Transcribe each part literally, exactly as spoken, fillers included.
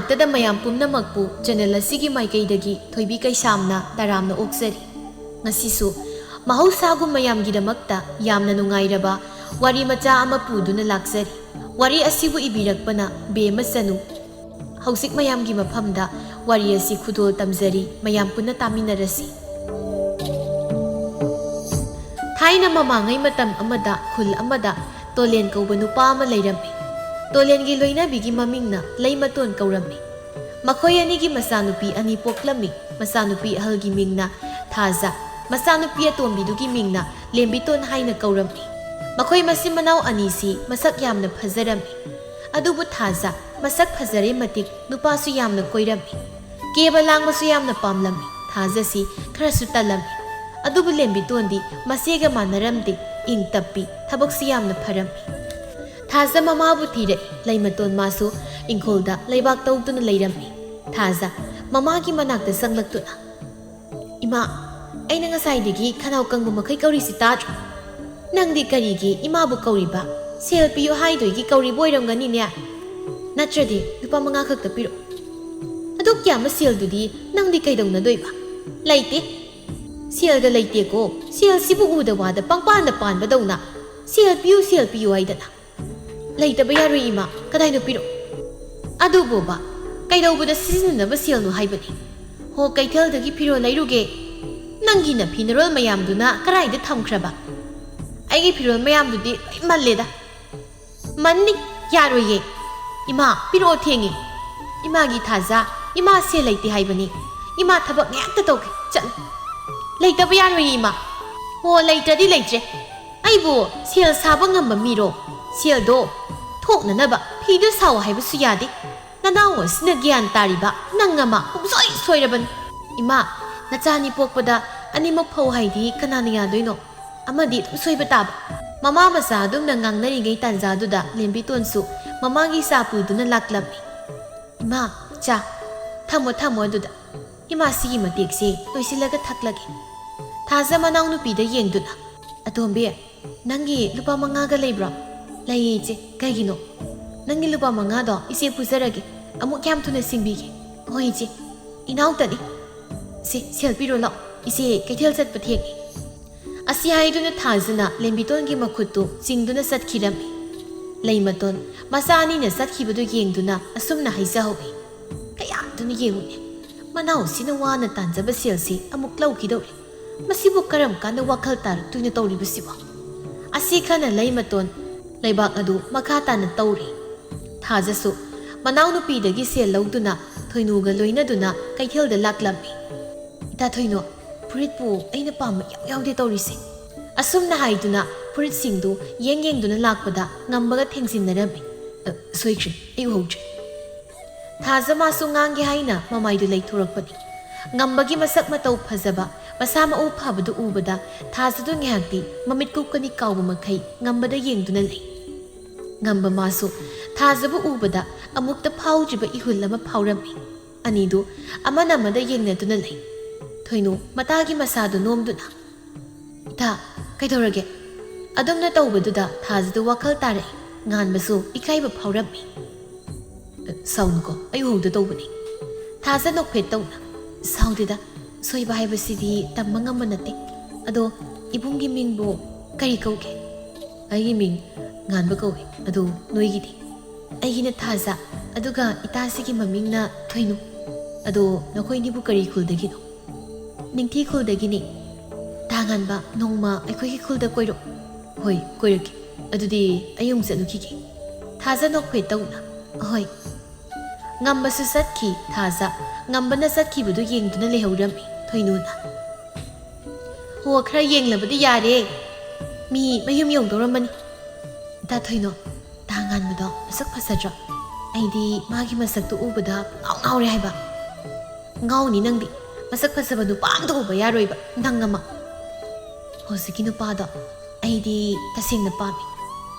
ꯇꯗ ꯃꯌꯥꯝ ꯄꯨꯝꯅꯃꯛꯄꯨ ꯆꯦꯅꯦꯜ ꯑꯁꯤꯒꯤ ꯃꯥꯏꯀꯩꯗꯒꯤ ꯊꯣꯏꯕꯤ ꯀꯩꯁꯥꯝꯅ ꯇꯔꯥꯝꯅ ꯑꯣꯛꯆꯔꯤ꯫ ꯉꯁꯤꯁꯨ ꯃꯍꯧꯁꯥꯒꯨꯝ ꯃꯌꯥꯝꯒꯤꯗꯃꯛꯇ ꯌꯥꯝꯅ ꯅꯨꯡꯉꯥꯏꯔꯕ ꯋꯥꯔꯤ ꯃꯆꯥ ꯑꯃ ꯄꯨꯗꯨꯅ ꯂꯥꯛꯆꯔꯤ꯫ ꯋꯥꯔꯤ ꯑꯁꯤꯕꯨ ꯏꯕꯤꯔꯛꯄꯅ ꯕꯦꯝꯃ ꯆꯅꯨ꯫ ꯍꯧꯖꯤꯛ ꯃꯌꯥꯝꯒꯤ ꯃꯐꯝꯗ ꯋꯥꯔꯤ ꯑꯁꯤ ꯈꯨꯗꯣꯜ ꯇꯝꯖꯔꯤ, ꯃꯌꯥꯝ ꯄꯨꯟꯅ ꯇꯥꯃꯤꯟꯅꯔꯁꯤ꯫ ꯊꯥꯏꯅ ꯃꯃꯥꯡꯉꯩ ꯃꯇꯝ ꯑꯃꯗ ꯈꯨꯜ ꯑꯃꯗ ꯇꯣꯂꯦꯟ ꯀꯧꯕ ꯅꯨꯄꯥ ꯑꯃ ꯂꯩꯔꯝꯃꯤ꯫ ꯇꯣꯂꯦꯟꯒꯤ ꯂꯣꯏꯅꯕꯤꯒꯤ ꯃꯃꯤꯡꯅ ꯂꯩꯃꯇꯣꯟ ꯀꯧꯔꯝꯃꯤ꯫ ꯃꯈꯣꯏ ꯑꯅꯤꯒꯤ ꯃꯆꯥꯅꯨꯄꯤ ꯑꯅꯤ ꯄꯣꯛꯂꯝꯃꯤ꯫ ꯃꯆꯥꯅꯨꯄꯤ ꯑꯍꯜꯒꯤ ꯃꯤꯡꯅ ꯊꯥꯖ, ꯃꯆꯥꯅꯨꯄꯤ ꯑꯇꯣꯝꯕꯤꯗꯨꯒꯤ ꯃꯤꯡꯅ ꯂꯦꯝꯕꯤꯇꯣꯟ ꯍꯥꯏꯅ ꯀꯧꯔꯝꯃꯤ꯫ ꯃꯈꯣꯏ ꯃꯆꯤꯟ ꯃꯅꯥꯎ ꯑꯅꯤꯁꯤ ꯃꯁꯛ ꯌꯥꯝꯅ ꯐꯖꯔꯝꯃꯤ꯫ ꯑꯗꯨꯕꯨ ꯊꯥꯖ ꯃꯁꯛ ꯐꯖꯔꯦ ꯃꯇꯤꯛ ꯅꯨꯄꯥꯁꯨ ꯌꯥꯝꯅ ꯀꯣꯏꯔꯝꯃꯤ꯫ ꯀꯦꯕ ꯂꯥꯡꯕꯁꯨ ꯌꯥꯝꯅ ꯄꯥꯝꯂꯝꯃꯤ꯫ ꯊꯥꯖꯁꯤ ꯈꯔꯁꯨ ꯇꯜꯂꯝꯃꯤ꯫ ꯑꯗꯨꯕꯨ ꯂꯦꯝꯕꯤꯇꯣꯟꯗꯤ ꯃꯆꯦꯒ ꯃꯥꯟꯅꯔꯝꯗꯦ, ꯏꯪ ꯇꯞꯄꯤ, ꯊꯕꯛꯁꯨ ꯌꯥꯝꯅ ꯐꯔꯝꯃꯤ꯫ ꯊꯥꯖ ꯃꯃꯥꯕꯨ ꯊꯤꯔꯛꯏ꯫ ꯂꯩꯃꯇꯣꯟ ꯃꯥꯁꯨ ꯏꯪꯈꯣꯜꯗ ꯂꯩꯕꯥꯛ ꯇꯧꯗꯨꯅ ꯂꯩꯔꯝꯃꯤ꯫ ꯊꯥꯖ ꯃꯃꯥꯒꯤ ꯃꯅꯥꯛꯇ ꯆꯪꯂꯛꯇꯨꯅ, "ꯏꯃꯥ, ꯑꯩꯅ ꯉꯁꯥꯏꯗꯒꯤ ꯈꯅꯥꯎ ꯀꯪꯕ ꯃꯈꯩ ꯀꯧꯔꯤꯁꯤ ꯇꯥꯗ꯭ꯔꯣ? ꯅꯪꯗꯤ ꯀꯔꯤꯒꯤ ꯏꯃꯥꯕꯨ ꯀꯧꯔꯤꯕ? ꯁꯦꯜ ꯄꯤꯌꯨ ꯍꯥꯏꯗꯣꯏꯒꯤ ꯀꯧꯔꯤꯕ ꯑꯣꯏꯔꯝꯒꯅꯤꯅꯦ꯫ ꯅꯠꯇ꯭ꯔꯗꯤ ꯂꯨꯄꯥ ꯃꯉꯥ ꯈꯛꯇ ꯄꯤꯔꯛꯑꯣ꯫ ꯑꯗꯨꯛ ꯌꯥꯝꯕ ꯁꯦꯜꯗꯨꯗꯤ ꯅꯪꯗꯤ ꯀꯩꯗꯧꯅꯗꯣꯏꯕ? ꯂꯩꯇꯦ꯫ ꯁꯦꯜꯒ ꯂꯩꯇꯦꯀꯣ꯫ ꯁꯦꯜꯁꯤꯕꯨ ꯎꯗ ꯋꯥꯗ ꯄꯪꯄꯥꯟꯗ ꯄꯥꯟꯕꯗꯧꯅ ꯁꯦꯜ ꯄꯤꯌꯨ, ꯁꯦꯜ ꯄꯤꯌꯨ ꯍꯥꯏꯗꯅ꯫ ꯂꯩꯇꯕ ꯌꯥꯔꯣꯏ ꯏꯃꯥ, ꯀꯗꯥꯏꯅꯣ ꯄꯤꯔꯛꯑꯣ꯫ ꯑꯗꯨꯕꯣꯕ, ꯀꯩꯗꯧꯕꯗ ꯁꯤꯖꯤꯟꯅꯅꯕ ꯁꯦꯜꯅꯣ ꯍꯥꯏꯕꯅꯤ? ꯍꯣ, ꯀꯩꯊꯦꯜꯗꯒꯤ ꯐꯤꯔꯣꯜ ꯂꯩꯔꯨꯒꯦ꯫ ꯅꯪꯒꯤ ꯅꯐꯤ ꯅꯔꯣꯜ ꯃꯌꯥꯝꯗꯨꯅ ꯀꯗꯥꯏꯗ ꯊꯝꯈ꯭ꯔꯕ? ꯑꯩꯒꯤ ꯐꯤꯔꯣꯜ ꯃꯌꯥꯝꯗꯨꯗꯤ ꯂꯣꯏ ꯃꯜꯂꯦꯗ꯫ ꯃꯟꯅꯤ, ꯌꯥꯔꯣꯏꯌꯦ꯫ ꯏꯃꯥ, ꯄꯤꯔꯛꯑꯣ, ꯊꯦꯡꯉꯦ꯫ ꯏꯃꯥꯒꯤ ꯊꯥꯖ, ꯏꯃꯥ ꯁꯦꯜ ꯂꯩꯇꯦ ꯍꯥꯏꯕꯅꯤ꯫ ꯏꯃꯥ ꯊꯕꯛ ꯉꯥꯛꯇ ꯇꯧꯒꯦ, ꯆꯠꯂꯨ꯫ ꯂꯩꯇꯕ ꯌꯥꯔꯣꯏꯌꯦ ꯏꯃꯥ꯫ ꯍꯣ, ꯂꯩꯇ꯭ꯔꯗꯤ ꯂꯩꯇ꯭ꯔꯦ꯫ ꯑꯩꯕꯨ ꯁꯦꯜ ꯁꯥꯕ ꯉꯝꯕ ꯃꯤꯔꯣ? ꯁꯦꯜꯗꯣ ꯊꯣꯛꯅꯅꯕ ꯐꯤꯗꯨ ꯁꯥꯎ ꯍꯥꯏꯕꯁꯨ ꯌꯥꯗꯦ꯫ ꯅꯅꯥꯎ ꯑꯁꯤꯅ ꯒ꯭ꯌꯥꯟ ꯇꯥꯔꯤꯕ ꯅꯪ ꯑꯃ ꯄꯨꯡꯁꯣꯏ ꯁꯣꯏꯔꯕꯅꯤ꯫ ꯏꯃꯥ, ꯅꯆꯥꯅꯤ ꯄꯣꯛꯄꯗ ꯑꯅꯤꯃꯛ ꯐꯧ ꯍꯥꯏꯗꯤ ꯀꯅꯥꯅ ꯌꯥꯗꯣꯏꯅꯣ? ꯑꯃꯗꯤ ꯑꯗꯨꯝ ꯁꯣꯏꯕ ꯇꯥꯕ꯫ ꯃꯃꯥ ꯃꯆꯥ ꯑꯗꯨꯝꯅ ꯉꯥꯡꯅꯔꯤꯉꯩ ꯇꯥꯟꯖꯥꯗꯨꯗ ꯂꯦꯝꯕꯤꯇꯣꯟꯁꯨ ꯃꯃꯥꯒꯤ ꯆꯥ ꯄꯨꯗꯨꯅ ꯂꯥꯛꯂꯝꯃꯤ꯫ "ꯏꯃꯥ, ꯆꯥ꯫ ꯊꯝꯃꯣ, ꯊꯝꯃꯣ ꯑꯗꯨꯗ꯫ ꯏꯃꯥ, ꯁꯤꯒꯤ ꯃꯇꯦꯛꯁꯦ ꯂꯣꯏꯁꯤꯜꯂꯒ ꯊꯛꯂꯒꯦ"꯫ ꯊꯥꯖ ꯃꯅꯥꯎꯅꯨꯄꯤꯗ ꯌꯦꯡꯗꯨꯅ, "ꯑꯇꯣꯝꯕꯤ, ꯅꯪꯒꯤ ꯂꯨꯄꯥ ꯃꯉꯥꯒ ꯂꯩꯕ꯭ꯔꯣ?" "ꯂꯩꯌꯦ, ꯏꯆꯦ꯫ ꯀꯩꯒꯤꯅꯣ?" "ꯅꯪꯒꯤ ꯂꯨꯄꯥ ꯃꯉꯥꯗꯣ ꯏꯆꯦ ꯄꯨꯖꯔꯒꯦ꯫ ꯑꯃꯨꯛ ꯀꯌꯥꯝ ꯊꯨꯅ ꯁꯤꯡꯕꯤꯒꯦ? ꯍꯣꯏ ꯏꯆꯦ, ꯏꯅꯥꯎꯇꯅꯤ꯫ ꯁꯦ, ꯁꯦꯜ ꯄꯤꯔꯣ ꯂꯥꯛꯑꯣ, ꯏꯆꯦ ꯀꯩꯊꯦꯜ ꯆꯠꯄ ꯊꯦꯡꯉꯦ꯫ ꯑꯁꯤ ꯍꯥꯏꯗꯨꯅ ꯊꯥꯖꯅ ꯂꯦꯝꯕꯤꯇꯣꯟꯒꯤ ꯃꯈꯨꯠꯇꯨ ꯆꯤꯡꯗꯨꯅ ꯆꯠꯈꯤꯔꯝꯃꯤ꯫ ꯂꯩꯃꯇꯣꯟ ꯃꯆꯥ ꯑꯅꯤꯅ ꯆꯠꯈꯤꯕꯗꯨ ꯌꯦꯡꯗꯨꯅ ꯑꯁꯨꯝꯅ ꯍꯥꯏꯖꯍꯧꯏ, "ꯀꯌꯥꯗꯨꯅ ꯌꯦꯡꯉꯨꯅꯦ, ꯃꯅꯥꯎꯁꯤꯅ ꯋꯥꯅ ꯇꯥꯟꯖꯕ ꯁꯦꯜꯁꯤ ꯑꯃꯨꯛ ꯂꯧꯈꯤꯗꯧꯔꯦ꯫ ꯃꯁꯤꯕꯨ ꯀꯔꯝ ꯀꯥꯟꯗ ꯋꯥꯈꯜ ꯇꯥꯔꯛꯇꯣꯏꯅꯣ ꯇꯧꯔꯤꯕꯁꯤꯕꯣ?" ꯑꯁꯤ ꯈꯟꯅ ꯂꯩꯃꯇꯣꯟ ꯂꯩꯕꯥꯛ ꯑꯗꯨ ꯃꯈꯥ ꯇꯥꯅ ꯇꯧꯔꯤ꯫ ꯊꯥꯖꯁꯨ ꯃꯅꯥꯎꯅꯨꯄꯤꯗꯒꯤ ꯁꯦꯜ ꯂꯧꯗꯨꯅ ꯊꯣꯏꯅꯨꯒ ꯂꯣꯏꯅꯗꯨꯅ ꯀꯩꯊꯦꯜꯗ ꯂꯥꯛꯂꯝꯃꯤ꯫ "ꯏꯇꯥ ꯊꯣꯏꯅꯣ, ꯐꯨꯔꯤꯠꯄꯨ ꯑꯩꯅ ꯄꯥꯝꯕ ꯏꯌꯥꯎ ꯌꯥꯎꯗꯦ ꯇꯧꯔꯤꯁꯦ"꯫ ꯑꯁꯨꯝꯅ ꯍꯥꯏꯗꯨꯅ ꯐꯨꯔꯤꯠꯁꯤꯡꯗꯨ ꯌꯦꯡ ꯌꯦꯡꯗꯨꯅ ꯂꯥꯛꯄꯗ ꯉꯝꯕꯒ ꯊꯦꯡꯖꯤꯟꯅꯔꯝꯃꯤ꯫ "ꯑ, ꯁꯣꯏꯈ꯭ꯔꯦ, ꯑꯩ ꯎꯍꯧꯗ꯭ꯔꯦ"꯫ ꯊꯥꯖ ꯃꯥꯁꯨ ꯉꯥꯡꯒꯦ ꯍꯥꯏꯅ ꯃꯃꯥꯏꯗꯨ ꯂꯩꯊꯣꯔꯛꯄꯅꯤ꯫ ꯉꯝꯕꯒꯤ ꯃꯁꯛ ꯃꯇꯧ ꯐꯖꯕ, ꯃꯁꯥ ꯃꯎ ꯐꯕꯗꯨ ꯎꯕꯗ ꯊꯥꯖꯗꯨ ꯉꯥꯏꯍꯥꯛꯇꯤ ꯃꯃꯤꯠ ꯀꯨꯞꯀꯅꯤ ꯀꯥꯎꯕ ꯃꯈꯩ ꯉꯝꯕꯗ ꯌꯦꯡꯗꯨꯅ ꯂꯩ꯫ ꯉꯝꯕ ꯃꯥꯁꯨ ꯊꯥꯖꯕꯨ ꯎꯕꯗ ꯑꯃꯨꯛꯇ ꯐꯥꯎꯗ꯭ꯔꯤꯕ ꯏꯍꯨꯜ ꯑꯃ ꯐꯥꯎꯔꯝꯃꯤ꯫ ꯑꯅꯤꯗꯨ ꯑꯃꯅ ꯑꯃꯗ ꯌꯦꯡꯅꯗꯨꯅ ꯂꯩ꯫ ꯊꯣꯏꯅꯨ ꯃꯇꯥꯒꯤ ꯃꯁꯥꯗꯨ ꯅꯣꯝꯗꯨꯅ, "ꯏꯇꯥ, ꯀꯩꯗꯧꯔꯒꯦ?" ꯑꯗꯨꯝꯅ ꯇꯧꯕꯗꯨꯗ ꯊꯥꯖꯗꯨ ꯋꯥꯈꯜ ꯇꯥꯔꯛꯏ꯫ ꯉꯥꯟꯕꯁꯨ ꯏꯀꯥꯏꯕ ꯐꯥꯎꯔꯝꯃꯤ꯫ "ꯁꯥꯎꯅꯨꯀꯣ, ꯑꯩ ꯎꯍꯧꯗ ꯇꯧꯕꯅꯤ"꯫ ꯊꯥꯖ ꯅꯣꯛꯐꯦꯠ ꯇꯧꯅ, "ꯁꯥꯎꯗꯦꯗ, ꯁꯣꯏꯕ ꯍꯥꯏꯕꯁꯤꯗꯤ ꯇꯝꯕ ꯉꯝꯕ ꯅꯠꯇꯦ꯫ ꯑꯗꯣ ꯏꯕꯨꯡꯒꯤ ꯃꯤꯡꯕꯨ ꯀꯔꯤ ꯀꯧꯒꯦ?" "ꯑꯩꯒꯤ ꯃꯤꯡ ꯉꯥꯟꯕ ꯀꯧꯏ꯫ ꯑꯗꯨ ꯅꯣꯏꯒꯤꯗꯤ?" "ꯑꯩꯒꯤꯅ ꯊꯥꯖ, ꯑꯗꯨꯒ ꯏꯇꯥꯁꯤꯒꯤ ꯃꯃꯤꯡꯅ ꯊꯣꯏꯅꯨ"꯫ "ꯑꯗꯣ ꯅꯈꯣꯏꯅꯤꯕꯨ ꯀꯔꯤ ꯈꯨꯜꯗꯒꯤꯅꯣ?" "ꯅꯤꯡꯊꯤ ꯈꯨꯜꯗꯒꯤꯅꯤ꯫ ꯇꯥ ꯉꯥꯟꯕ, ꯅꯣꯡꯃ ꯑꯩꯈꯣꯏꯒꯤ ꯈꯨꯜꯗ ꯀꯣꯏꯔꯛꯎ"꯫ "ꯍꯣꯏ, ꯀꯣꯏꯔꯛꯀꯦ꯫ ꯑꯗꯨꯗꯤ ꯑꯩ ꯑꯃꯨꯛ ꯆꯠꯂꯨꯈꯤꯒꯦ"꯫ ꯊꯥꯖ ꯅꯣꯛꯐꯦꯠ ꯇꯧꯅ, "ꯑꯍꯣꯏ"꯫ ꯉꯝꯕꯁꯨ ꯆꯠꯈꯤ꯫ ꯊꯥꯖ ꯉꯝꯕꯅ ꯆꯠꯈꯤꯕꯗꯨ ꯌꯦꯡꯗꯨꯅ ꯂꯩꯍꯧꯔꯝꯃꯤ ꯊꯣꯏꯅꯨꯅ꯫ "ꯍꯣ, ꯈꯔ ꯌꯦꯡꯂꯕꯗꯤ ꯌꯥꯔꯦ꯫ ꯃꯤ ꯃꯌꯨꯝ ꯌꯧꯗꯧꯔꯝꯃꯅꯤ"꯫ "ꯏꯇꯥ ꯊꯣꯏꯅꯣ, ꯇꯥ ꯉꯥꯟꯕꯗꯣ ꯃꯁꯛ ꯐꯖꯗ꯭ꯔꯣ? ꯑꯩꯗꯤ ꯃꯥꯒꯤ ꯃꯁꯛꯇꯨ ꯎꯕꯗ ꯄꯨꯡꯉꯥꯎ ꯉꯥꯎꯔꯦ ꯍꯥꯏꯕ"꯫ "ꯉꯥꯎꯅꯤ ꯅꯪꯗꯤ, ꯃꯁꯛ ꯐꯖꯕ ꯅꯨꯄꯥ ꯑꯝꯇ ꯎꯕ ꯌꯥꯔꯣꯏꯕ ꯅꯪ ꯑꯃ"꯫ "ꯍꯧꯖꯤꯛꯀꯤ ꯅꯨꯄꯥꯗꯣ ꯑꯩꯗꯤ ꯇꯁꯦꯡꯅ ꯄꯥꯝꯃꯤ꯫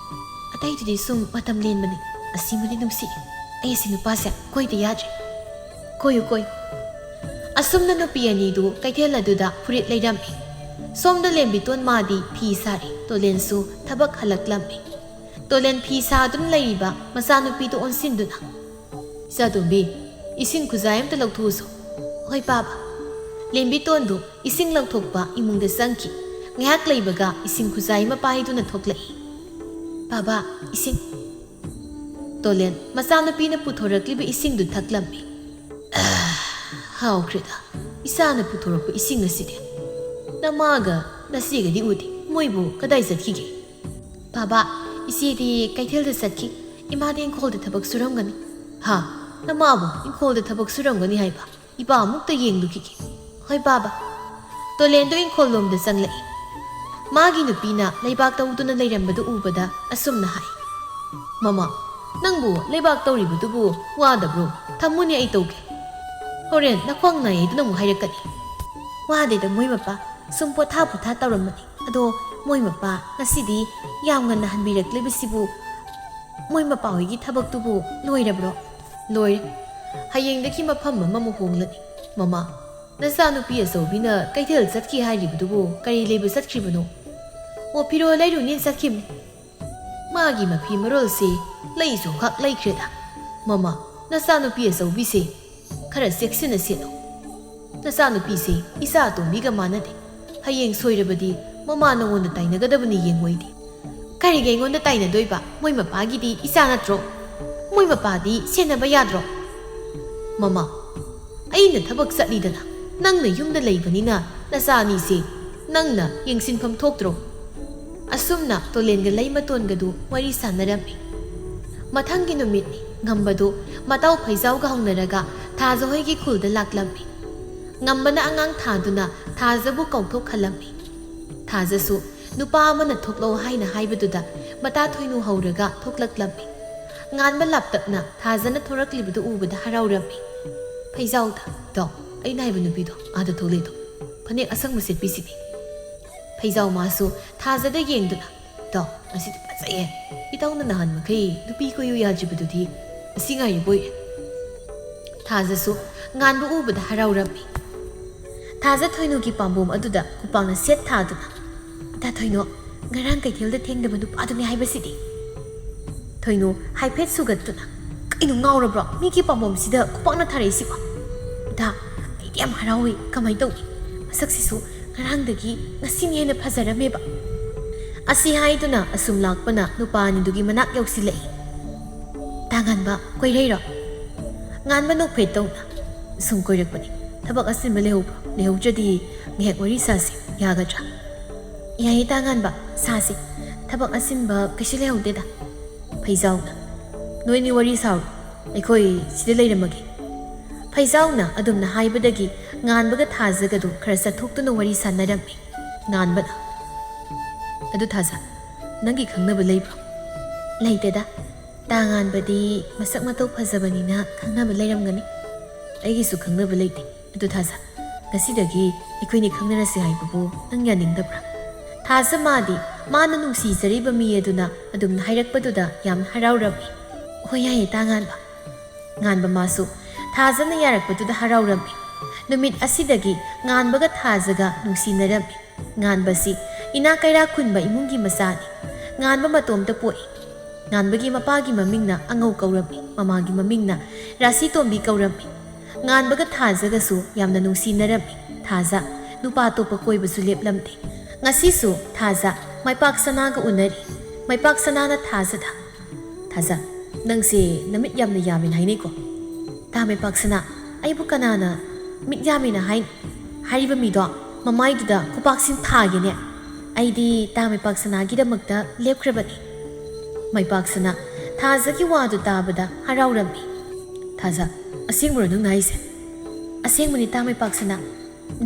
ꯑꯇꯩꯗꯨꯗꯤ ꯁꯨꯝ ꯃꯇꯝ ꯂꯦꯟꯕꯅꯤ꯫ ꯑꯁꯤꯃꯗꯤ ꯅꯨꯡꯁꯤ꯫ ꯑꯩ ꯑꯁꯤ ꯅꯨꯄꯥꯁꯦ ꯀꯣꯏꯗ ꯌꯥꯗ꯭ꯔꯦ"꯫ "ꯀꯣꯏꯌꯨ, ꯀꯣꯏꯌꯨ"꯫ ꯑꯁꯨꯝꯅ ꯅꯨꯄꯤ ꯑꯅꯤꯗꯨ ꯀꯩꯊꯦꯜ ꯑꯗꯨꯗ ꯐꯨꯔꯤꯠ ꯂꯩꯔꯝꯃꯤ꯫ ꯁꯣꯝꯗ ꯂꯦꯝꯕꯤꯇꯣꯟ ꯃꯥꯗꯤ ꯐꯤ ꯁꯥꯔꯤ꯫ ꯇꯣꯂꯦꯟꯁꯨ ꯊꯕꯛ ꯍꯜꯂꯛꯂꯝꯃꯤ꯫ ꯇꯣꯂꯦꯟ ꯐꯤ ꯁꯥꯗꯨꯅ ꯂꯩꯔꯤꯕ ꯃꯆꯥꯅꯨꯄꯤꯗꯨ ꯑꯣꯟꯁꯤꯟꯗꯨꯅ, ꯏꯆꯥꯇꯣꯝꯕꯤ, ꯏꯁꯤꯡ ꯈꯨꯖꯥꯏ ꯑꯝꯇ ꯂꯧꯊꯣꯛꯎꯁꯣ꯫ "ꯍꯣꯏ ꯄꯥꯕ"꯫ ꯂꯦꯝꯕꯤꯇꯣꯟꯗꯨ ꯏꯁꯤꯡ ꯂꯧꯊꯣꯛꯄ ꯏꯃꯨꯡꯗ ꯆꯪꯈꯤ꯫ ꯉꯥꯏꯍꯥꯛ ꯂꯩꯕꯒ ꯏꯁꯤꯡ ꯈꯨꯖꯥꯏ ꯑꯃ ꯄꯥꯏꯗꯨꯅ ꯊꯣꯛꯂꯛꯏ꯫ "ꯄꯥꯕ, ꯏꯁꯤꯡ"꯫ ꯇꯣꯂꯦꯟ ꯃꯆꯥꯅꯨꯄꯤꯅ ꯄꯨꯊꯣꯔꯛꯂꯤꯕ ꯏꯁꯤꯡꯗꯨ ꯊꯛꯂꯝꯃꯤ꯫ "ꯑꯥ, ꯍꯥꯎꯈ꯭ꯔꯦꯗ, ꯏꯆꯥꯅ ꯄꯨꯊꯣꯔꯛꯄ ꯏꯁꯤꯡ ꯑꯁꯤꯗꯤ꯫ ꯅꯃꯥꯒ ꯅꯆꯦꯒꯗꯤ ꯎꯗꯦ, ꯃꯣꯏꯕꯨ ꯀꯗꯥꯏ ꯆꯠꯈꯤꯒꯦ?" "ꯕꯥꯕꯥ, ꯏꯆꯦꯗꯤ ꯀꯩꯊꯦꯜꯗ ꯆꯠꯈꯤ, ꯏꯃꯥꯗꯤ ꯏꯪꯈꯣꯜꯗ ꯊꯕꯛ ꯁꯨꯔꯝꯒꯅꯤ"꯫ "ꯍꯥ? ꯅꯃꯥꯕꯨ ꯏꯪꯈꯣꯜꯗ ꯊꯕꯛ ꯁꯨꯔꯝꯒꯅꯤ ꯍꯥꯏꯕ? ꯏꯄꯥ ꯑꯃꯨꯛꯇ ꯌꯦꯡꯂꯨꯈꯤꯒꯦ"꯫ "ꯍꯣꯏ ꯕꯥꯕꯥ"꯫ ꯇꯣꯂꯦꯟꯗꯣ ꯏꯪꯈꯣꯜ ꯂꯣꯝꯗ ꯆꯪꯂꯛꯏ꯫ ꯃꯥꯒꯤ ꯅꯨꯄꯤꯅ ꯂꯩꯕꯥꯛ ꯇꯧꯗꯨꯅ ꯂꯩꯔꯝꯕꯗꯨ ꯎꯕꯗ ꯑꯁꯨꯝꯅ ꯍꯥꯏ, "ꯃꯃꯥ, ꯅꯪꯕꯨ ꯂꯩꯕꯥꯛ ꯇꯧꯔꯤꯕꯗꯨꯕꯨ ꯋꯥꯗꯕ꯭ꯔꯣ? ꯊꯝꯃꯨꯅꯦ, ꯑꯩ ꯇꯧꯒꯦ꯫ ꯍꯣꯔꯦꯟ ꯅꯈ꯭ꯋꯥꯡ ꯅꯥꯏ ꯍꯥꯏꯗꯨꯅ ꯑꯃꯨꯛ ꯍꯥꯏꯔꯛꯀꯅꯤ"꯫ "ꯋꯥꯗꯦꯗ ꯃꯣꯏ ꯃꯄꯥ, ꯁꯨꯝ ꯄꯣꯊꯥ ꯄꯣꯊꯥ ꯇꯧꯔꯝꯕꯅꯤ꯫ ꯑꯗꯣ ꯃꯣꯏ ꯃꯄꯥ ꯉꯁꯤꯗꯤ ꯌꯥꯝ ꯉꯟꯅ ꯍꯟꯕꯤꯔꯛꯂꯤꯕꯁꯤꯕꯨ, ꯃꯣꯏ ꯃꯄꯥ ꯍꯣꯏꯒꯤ ꯊꯕꯛꯇꯨꯕꯨ ꯂꯣꯏꯔꯕ꯭ꯔꯣ?" "ꯂꯣꯏꯔꯦ꯫ ꯍꯌꯦꯡꯗꯒꯤ ꯃꯐꯝ ꯑꯃꯃꯨꯛ ꯍꯣꯡꯂꯅꯤ꯫ ꯃꯃꯥ, ꯅꯆꯥꯅꯨꯄꯤ ꯑꯆꯧꯕꯤꯅ ꯀꯩꯊꯦꯜ ꯆꯠꯈꯤ ꯍꯥꯏꯔꯤꯕꯗꯨꯕꯨ ꯀꯔꯤ ꯂꯩꯕ ꯆꯠꯈ꯭ꯔꯤꯕꯅꯣ?" "ꯑꯣ, ꯐꯤꯔꯣꯜ ꯂꯩꯔꯨꯅꯤ ꯆꯠꯈꯤꯕꯅꯤ꯫ ꯃꯥꯒꯤ ꯃꯐꯤ ꯃꯔꯣꯜꯁꯦ ꯂꯩꯁꯨ ꯈꯛ ꯂꯩꯈ꯭ꯔꯦꯗ"꯫ "ꯃꯃꯥ, ꯅꯆꯥꯅꯨꯄꯤ ꯑꯆꯧꯕꯤꯁꯦ ꯈꯔ ꯆꯦꯛꯁꯤꯟꯅ ꯁꯦꯠꯂꯨ꯫ ꯅꯆꯥꯅꯨꯄꯤꯁꯦ ꯏꯆꯥ ꯑꯇꯣꯝꯕꯤꯒ ꯃꯥꯟꯅꯗꯦ꯫ ꯍꯌꯦꯡ ꯁꯣꯏꯔꯕꯗꯤ ꯃꯃꯥ ꯅꯉꯣꯟꯗ ꯇꯥꯏꯅꯒꯗꯕꯅꯤ ꯌꯦꯡꯉꯣꯏꯗꯤ"꯫ "ꯀꯔꯤꯒꯤ ꯑꯩꯉꯣꯟꯗ ꯇꯥꯏꯅꯗꯣꯏꯕ? ꯃꯣꯏ ꯃꯄꯥꯒꯤꯗꯤ ꯏꯆꯥ ꯅꯠꯇ꯭ꯔꯣ? ꯃꯣꯏ ꯃꯄꯥꯗꯤ ꯁꯦꯟꯅꯕ ꯌꯥꯗ꯭ꯔꯣ?" "ꯃꯃꯥ, ꯑꯩꯅ ꯊꯕꯛ ꯆꯠꯂꯤꯗꯅ, ꯅꯪꯅ ꯌꯨꯝꯗ ꯂꯩꯕꯅꯤꯅ ꯅꯆꯥ ꯑꯅꯤꯁꯦ ꯅꯪꯅ ꯌꯦꯡꯁꯤꯟꯐꯝ ꯊꯣꯛꯇ꯭ꯔꯣ?" ꯑꯁꯨꯝꯅ ꯇꯣꯂꯦꯟꯒ ꯂꯩꯃꯇꯣꯟꯒꯗꯨ ꯋꯥꯔꯤ ꯁꯥꯟꯅꯔꯝꯃꯤ꯫ ꯃꯊꯪꯒꯤ ꯅꯨꯃꯤꯠꯅꯤ꯫ ꯉꯝꯕꯗꯨ ꯃꯇꯥꯎ ꯐꯩꯖꯥꯎꯒ ꯍꯧꯅꯔꯒ ꯊꯥꯖ ꯍꯣꯏꯒꯤ ꯈꯨꯜꯗ ꯂꯥꯛꯂꯝꯃꯤ꯫ ꯉꯝꯕꯅ ꯑꯉꯥꯡ ꯊꯥꯗꯨꯅ ꯊꯥꯖꯕꯨ ꯀꯧꯊꯣꯛꯍꯜꯂꯝꯃꯤ꯫ ꯊꯥꯖꯁꯨ ꯅꯨꯄꯥ ꯑꯃꯅ ꯊꯣꯛꯂꯛꯑꯣ ꯍꯥꯏꯅ ꯍꯥꯏꯕꯗꯨꯗ ꯃꯇꯥ ꯊꯣꯏꯅꯨ ꯍꯧꯔꯒ ꯊꯣꯛꯂꯛꯂꯝꯃꯤ꯫ ꯉꯥꯟꯕ ꯂꯥꯞꯇꯛꯅ ꯊꯥꯖꯅ ꯊꯣꯔꯛꯂꯤꯕꯗꯨ ꯎꯕꯗ ꯍꯔꯥꯎꯔꯝꯃꯤ꯫ ꯐꯩꯖꯥꯎꯗ, "ꯗꯣ, ꯑꯩꯅ ꯍꯥꯏꯕ ꯅꯨꯄꯤꯗꯣ ꯑꯥꯗ ꯊꯣꯛꯂꯛꯏꯗꯣ, ꯐꯅꯦꯛ ꯑꯁꯪꯕ ꯁꯦꯠꯄꯤꯁꯤꯗꯤ"꯫ ꯐꯩꯖꯥꯎ ꯃꯥꯁꯨ ꯊꯥꯖꯗ ꯌꯦꯡꯗꯨꯅ, "ꯗꯣ, ꯉꯁꯤꯗꯤ ꯐꯖꯩꯌꯦ꯫ ꯏꯇꯥꯎꯅ ꯅꯍꯥꯟ ꯃꯈꯩ ꯅꯨꯄꯤ ꯀꯣꯏꯌꯨ ꯌꯥꯗ꯭ꯔꯤꯕꯗꯨꯗꯤ ꯉꯁꯤ ꯉꯥꯏꯔꯤꯕ ꯑꯣꯏꯔꯦ"꯫ ꯊꯥꯖꯁꯨ ꯉꯥꯟꯕ ꯎꯕꯗ ꯍꯔꯥꯎꯔꯝꯃꯤ꯫ ꯊꯥꯖ ꯊꯣꯏꯅꯨꯒꯤ ꯄꯥꯝꯕꯣꯝ ꯑꯗꯨꯗ ꯈꯨꯄꯥꯛꯅ ꯁꯦꯠ ꯊꯥꯗꯨꯅ, "ꯏꯇꯥ ꯊꯣꯏꯅꯨ, ꯉꯔꯥꯡ ꯀꯩꯊꯦꯜꯗ ꯊꯦꯡꯅꯕ ꯅꯨꯄꯥꯗꯨꯅꯤ ꯍꯥꯏꯕꯁꯤꯗꯤ"꯫ ꯊꯣꯏꯅꯨ ꯍꯥꯏꯐꯦꯠ ꯁꯨꯒꯠꯇꯨꯅ, "ꯀ-, ꯀꯩꯅꯣ, ꯉꯥꯎꯔꯕ꯭ꯔꯣ? ꯃꯤꯒꯤ ꯄꯥꯝꯕꯣꯝꯁꯤꯗ ꯈꯨꯄꯥꯛꯅ ꯊꯥꯔꯛꯏꯁꯤꯕꯣ? ꯏꯇꯥ, ꯑꯩꯗꯤ ꯌꯥꯝ ꯍꯔꯥꯎꯏ꯫ ꯀꯃꯥꯏꯅ ꯇꯧꯅꯤ? ꯃꯁꯛꯁꯤꯁꯨ ꯉꯔꯥꯡꯗꯒꯤ ꯉꯁꯤꯅ ꯍꯦꯟꯅ ꯐꯖꯔꯝꯃꯦꯕ꯫ ꯑꯁꯤ ꯍꯥꯏꯗꯨꯅ ꯑꯁꯨꯝ ꯂꯥꯛꯄꯅ ꯅꯨꯄꯥ ꯑꯅꯤꯗꯨꯒꯤ ꯃꯅꯥꯛ ꯌꯧꯁꯤꯜꯂꯛꯏ꯫ "ꯇꯥ ꯉꯥꯟꯕ, ꯀꯣꯏꯔꯩꯔꯣ?" ꯉꯥꯟꯕ ꯅꯣꯛꯐꯦꯠ ꯇꯧꯅ, "ꯁꯨꯝ ꯀꯣꯏꯔꯛꯄꯅꯤ꯫ ꯊꯕꯛ ꯑꯆꯤꯟꯕ ꯂꯩꯍꯧꯕ꯭ꯔꯣ? ꯂꯩꯍꯧꯗ꯭ꯔꯗꯤ ꯉꯥꯏꯍꯥꯛ ꯋꯥꯔꯤ ꯁꯥꯁꯤ, ꯌꯥꯒꯗ꯭ꯔꯥ?" "ꯌꯥꯏꯌꯦ ꯇꯥ ꯉꯥꯟꯕ, ꯁꯥꯁꯤ꯫ ꯊꯕꯛ ꯑꯆꯤꯟꯕ ꯀꯩꯁꯨ ꯂꯩꯍꯧꯗꯦꯗ꯫" ꯐꯩꯖꯥꯎꯅ, "ꯅꯣꯏꯅꯤ ꯋꯥꯔꯤ ꯁꯥꯎꯔꯣ, ꯑꯩꯈꯣꯏ ꯁꯤꯗ ꯂꯩꯔꯝꯃꯒꯦ꯫" ꯐꯩꯖꯥꯎꯅ ꯑꯗꯨꯝꯅ ꯍꯥꯏꯕꯗꯒꯤ ꯉꯥꯟꯕꯒ ꯊꯥꯖꯒꯗꯨ ꯈꯔ ꯆꯠꯊꯣꯛꯇꯨꯅ ꯋꯥꯔꯤ ꯁꯥꯟꯅꯔꯝꯃꯤ꯫ ꯉꯥꯟꯕꯅ, "ꯑꯗꯨ ꯊꯥꯖ, ꯅꯪꯒꯤ ꯈꯪꯅꯕ ꯂꯩꯕ꯭ꯔꯣ?" "ꯂꯩꯇꯦꯗ꯫ ꯇꯥ ꯉꯥꯟꯕꯗꯤ ꯃꯁꯛ ꯃꯇꯧ ꯐꯖꯕꯅꯤꯅ ꯈꯪꯅꯕ ꯂꯩꯔꯝꯒꯅꯤ꯫" "ꯑꯩꯒꯤꯁꯨ ꯈꯪꯅꯕ ꯂꯩꯇꯦ꯫ ꯑꯗꯨ ꯊꯥꯖ, ꯉꯁꯤꯗꯒꯤ ꯑꯩꯈꯣꯏꯅꯤ ꯈꯪꯅꯔꯁꯦ ꯍꯥꯏꯕꯕꯨ ꯅꯪ ꯌꯥꯅꯤꯡꯗꯕ꯭ꯔꯥ?" ꯊꯥꯖ ꯃꯥꯗꯤ ꯃꯥꯅ ꯅꯨꯡꯁꯤꯖꯔꯤꯕ ꯃꯤ ꯑꯗꯨꯅ ꯑꯗꯨꯝꯅ ꯍꯥꯏꯔꯛꯄꯗꯨꯗ ꯌꯥꯝꯅ ꯍꯔꯥꯎꯔꯝꯃꯤ꯫ "ꯍꯣꯏ, ꯌꯥꯏꯌꯦ ꯇꯥ ꯉꯥꯟꯕ꯫" ꯉꯥꯟꯕ ꯃꯥꯁꯨ ꯊꯥꯖꯅ ꯌꯥꯔꯛꯄꯗꯨꯗ ꯍꯔꯥꯎꯔꯝꯃꯤ꯫ ꯅꯨꯃꯤꯠ ꯑꯁꯤꯗꯒꯤ ꯉꯥꯟꯕꯒ ꯊꯥꯖꯒ ꯅꯨꯡꯁꯤꯅꯔꯝꯃꯤ꯫ ꯉꯥꯟꯕꯁꯤ ꯏꯅꯥ ꯀꯩꯔꯥ ꯈꯨꯟꯕ ꯏꯃꯨꯡꯒꯤ ꯃꯆꯥꯅꯤ꯫ ꯉꯥꯟꯕ ꯃꯇꯣꯝꯇ ꯄꯣꯛꯏ꯫ ꯉꯥꯟꯕꯒꯤ ꯃꯄꯥꯒꯤ ꯃꯃꯤꯡꯅ ꯑꯉꯧ ꯀꯧꯔꯝꯃꯤ, ꯃꯃꯥꯒꯤ ꯃꯃꯤꯡꯅ ꯔꯥꯁꯤ ꯇꯣꯝꯕꯤ ꯀꯧꯔꯝꯃꯤ꯫ ꯉꯥꯟꯕꯒ ꯊꯥꯖꯒꯁꯨ ꯌꯥꯝꯅ ꯅꯨꯡꯁꯤꯅꯔꯝꯃꯤ꯫ ꯊꯥꯖ ꯅꯨꯄꯥ ꯑꯇꯣꯞꯄ ꯀꯣꯏꯕꯁꯨ ꯂꯦꯞꯂꯝꯗꯦ꯫ ꯉꯁꯤꯁꯨ ꯊꯥꯖ ꯃꯥꯏꯄꯥꯛ ꯁꯅꯥꯒ ꯎꯅꯔꯤ꯫ ꯃꯥꯏꯄꯥꯛ ꯁꯅꯥꯅ ꯊꯥꯖꯗ, "ꯊꯥꯖ, ꯅꯪꯁꯦ ꯅꯃꯤꯠ ꯌꯥꯝꯅ ꯌꯥꯝꯃꯦꯅ ꯍꯥꯏꯅꯩꯀꯣ?" "ꯇꯥ ꯃꯥꯏꯄꯥꯛ ꯁꯅꯥ, ꯑꯩꯕꯨ ꯀꯅꯥꯅ ꯃꯤꯠ ꯌꯥꯝꯃꯦꯅ ꯍꯥꯏꯅꯤ? ꯍꯥꯏꯔꯤꯕ ꯃꯤꯗꯣ ꯃꯃꯥꯏꯗꯨꯗ ꯈꯨꯄꯥꯛꯁꯤꯡ ꯊꯥꯒꯦꯅꯦ꯫ ꯑꯩꯗꯤ ꯇꯥ ꯃꯥꯏꯄꯥꯛ ꯁꯅꯥꯒꯤꯗꯃꯛꯇ ꯂꯦꯞꯈ꯭ꯔꯕꯅꯤ꯫" ꯃꯥꯏꯄꯥꯛ ꯁꯅꯥ ꯊꯥꯖꯒꯤ ꯋꯥꯗꯨ ꯇꯥꯕꯗ ꯍꯔꯥꯎꯔꯝꯃꯤ꯫ "ꯊꯥꯖ, ꯑꯁꯦꯡꯕꯔꯣ ꯅꯪꯅ ꯍꯥꯏꯁꯦ?" "ꯑꯁꯦꯡꯕꯅꯤ ꯇꯥ ꯃꯥꯏꯄꯥꯛ ꯁꯅꯥ꯫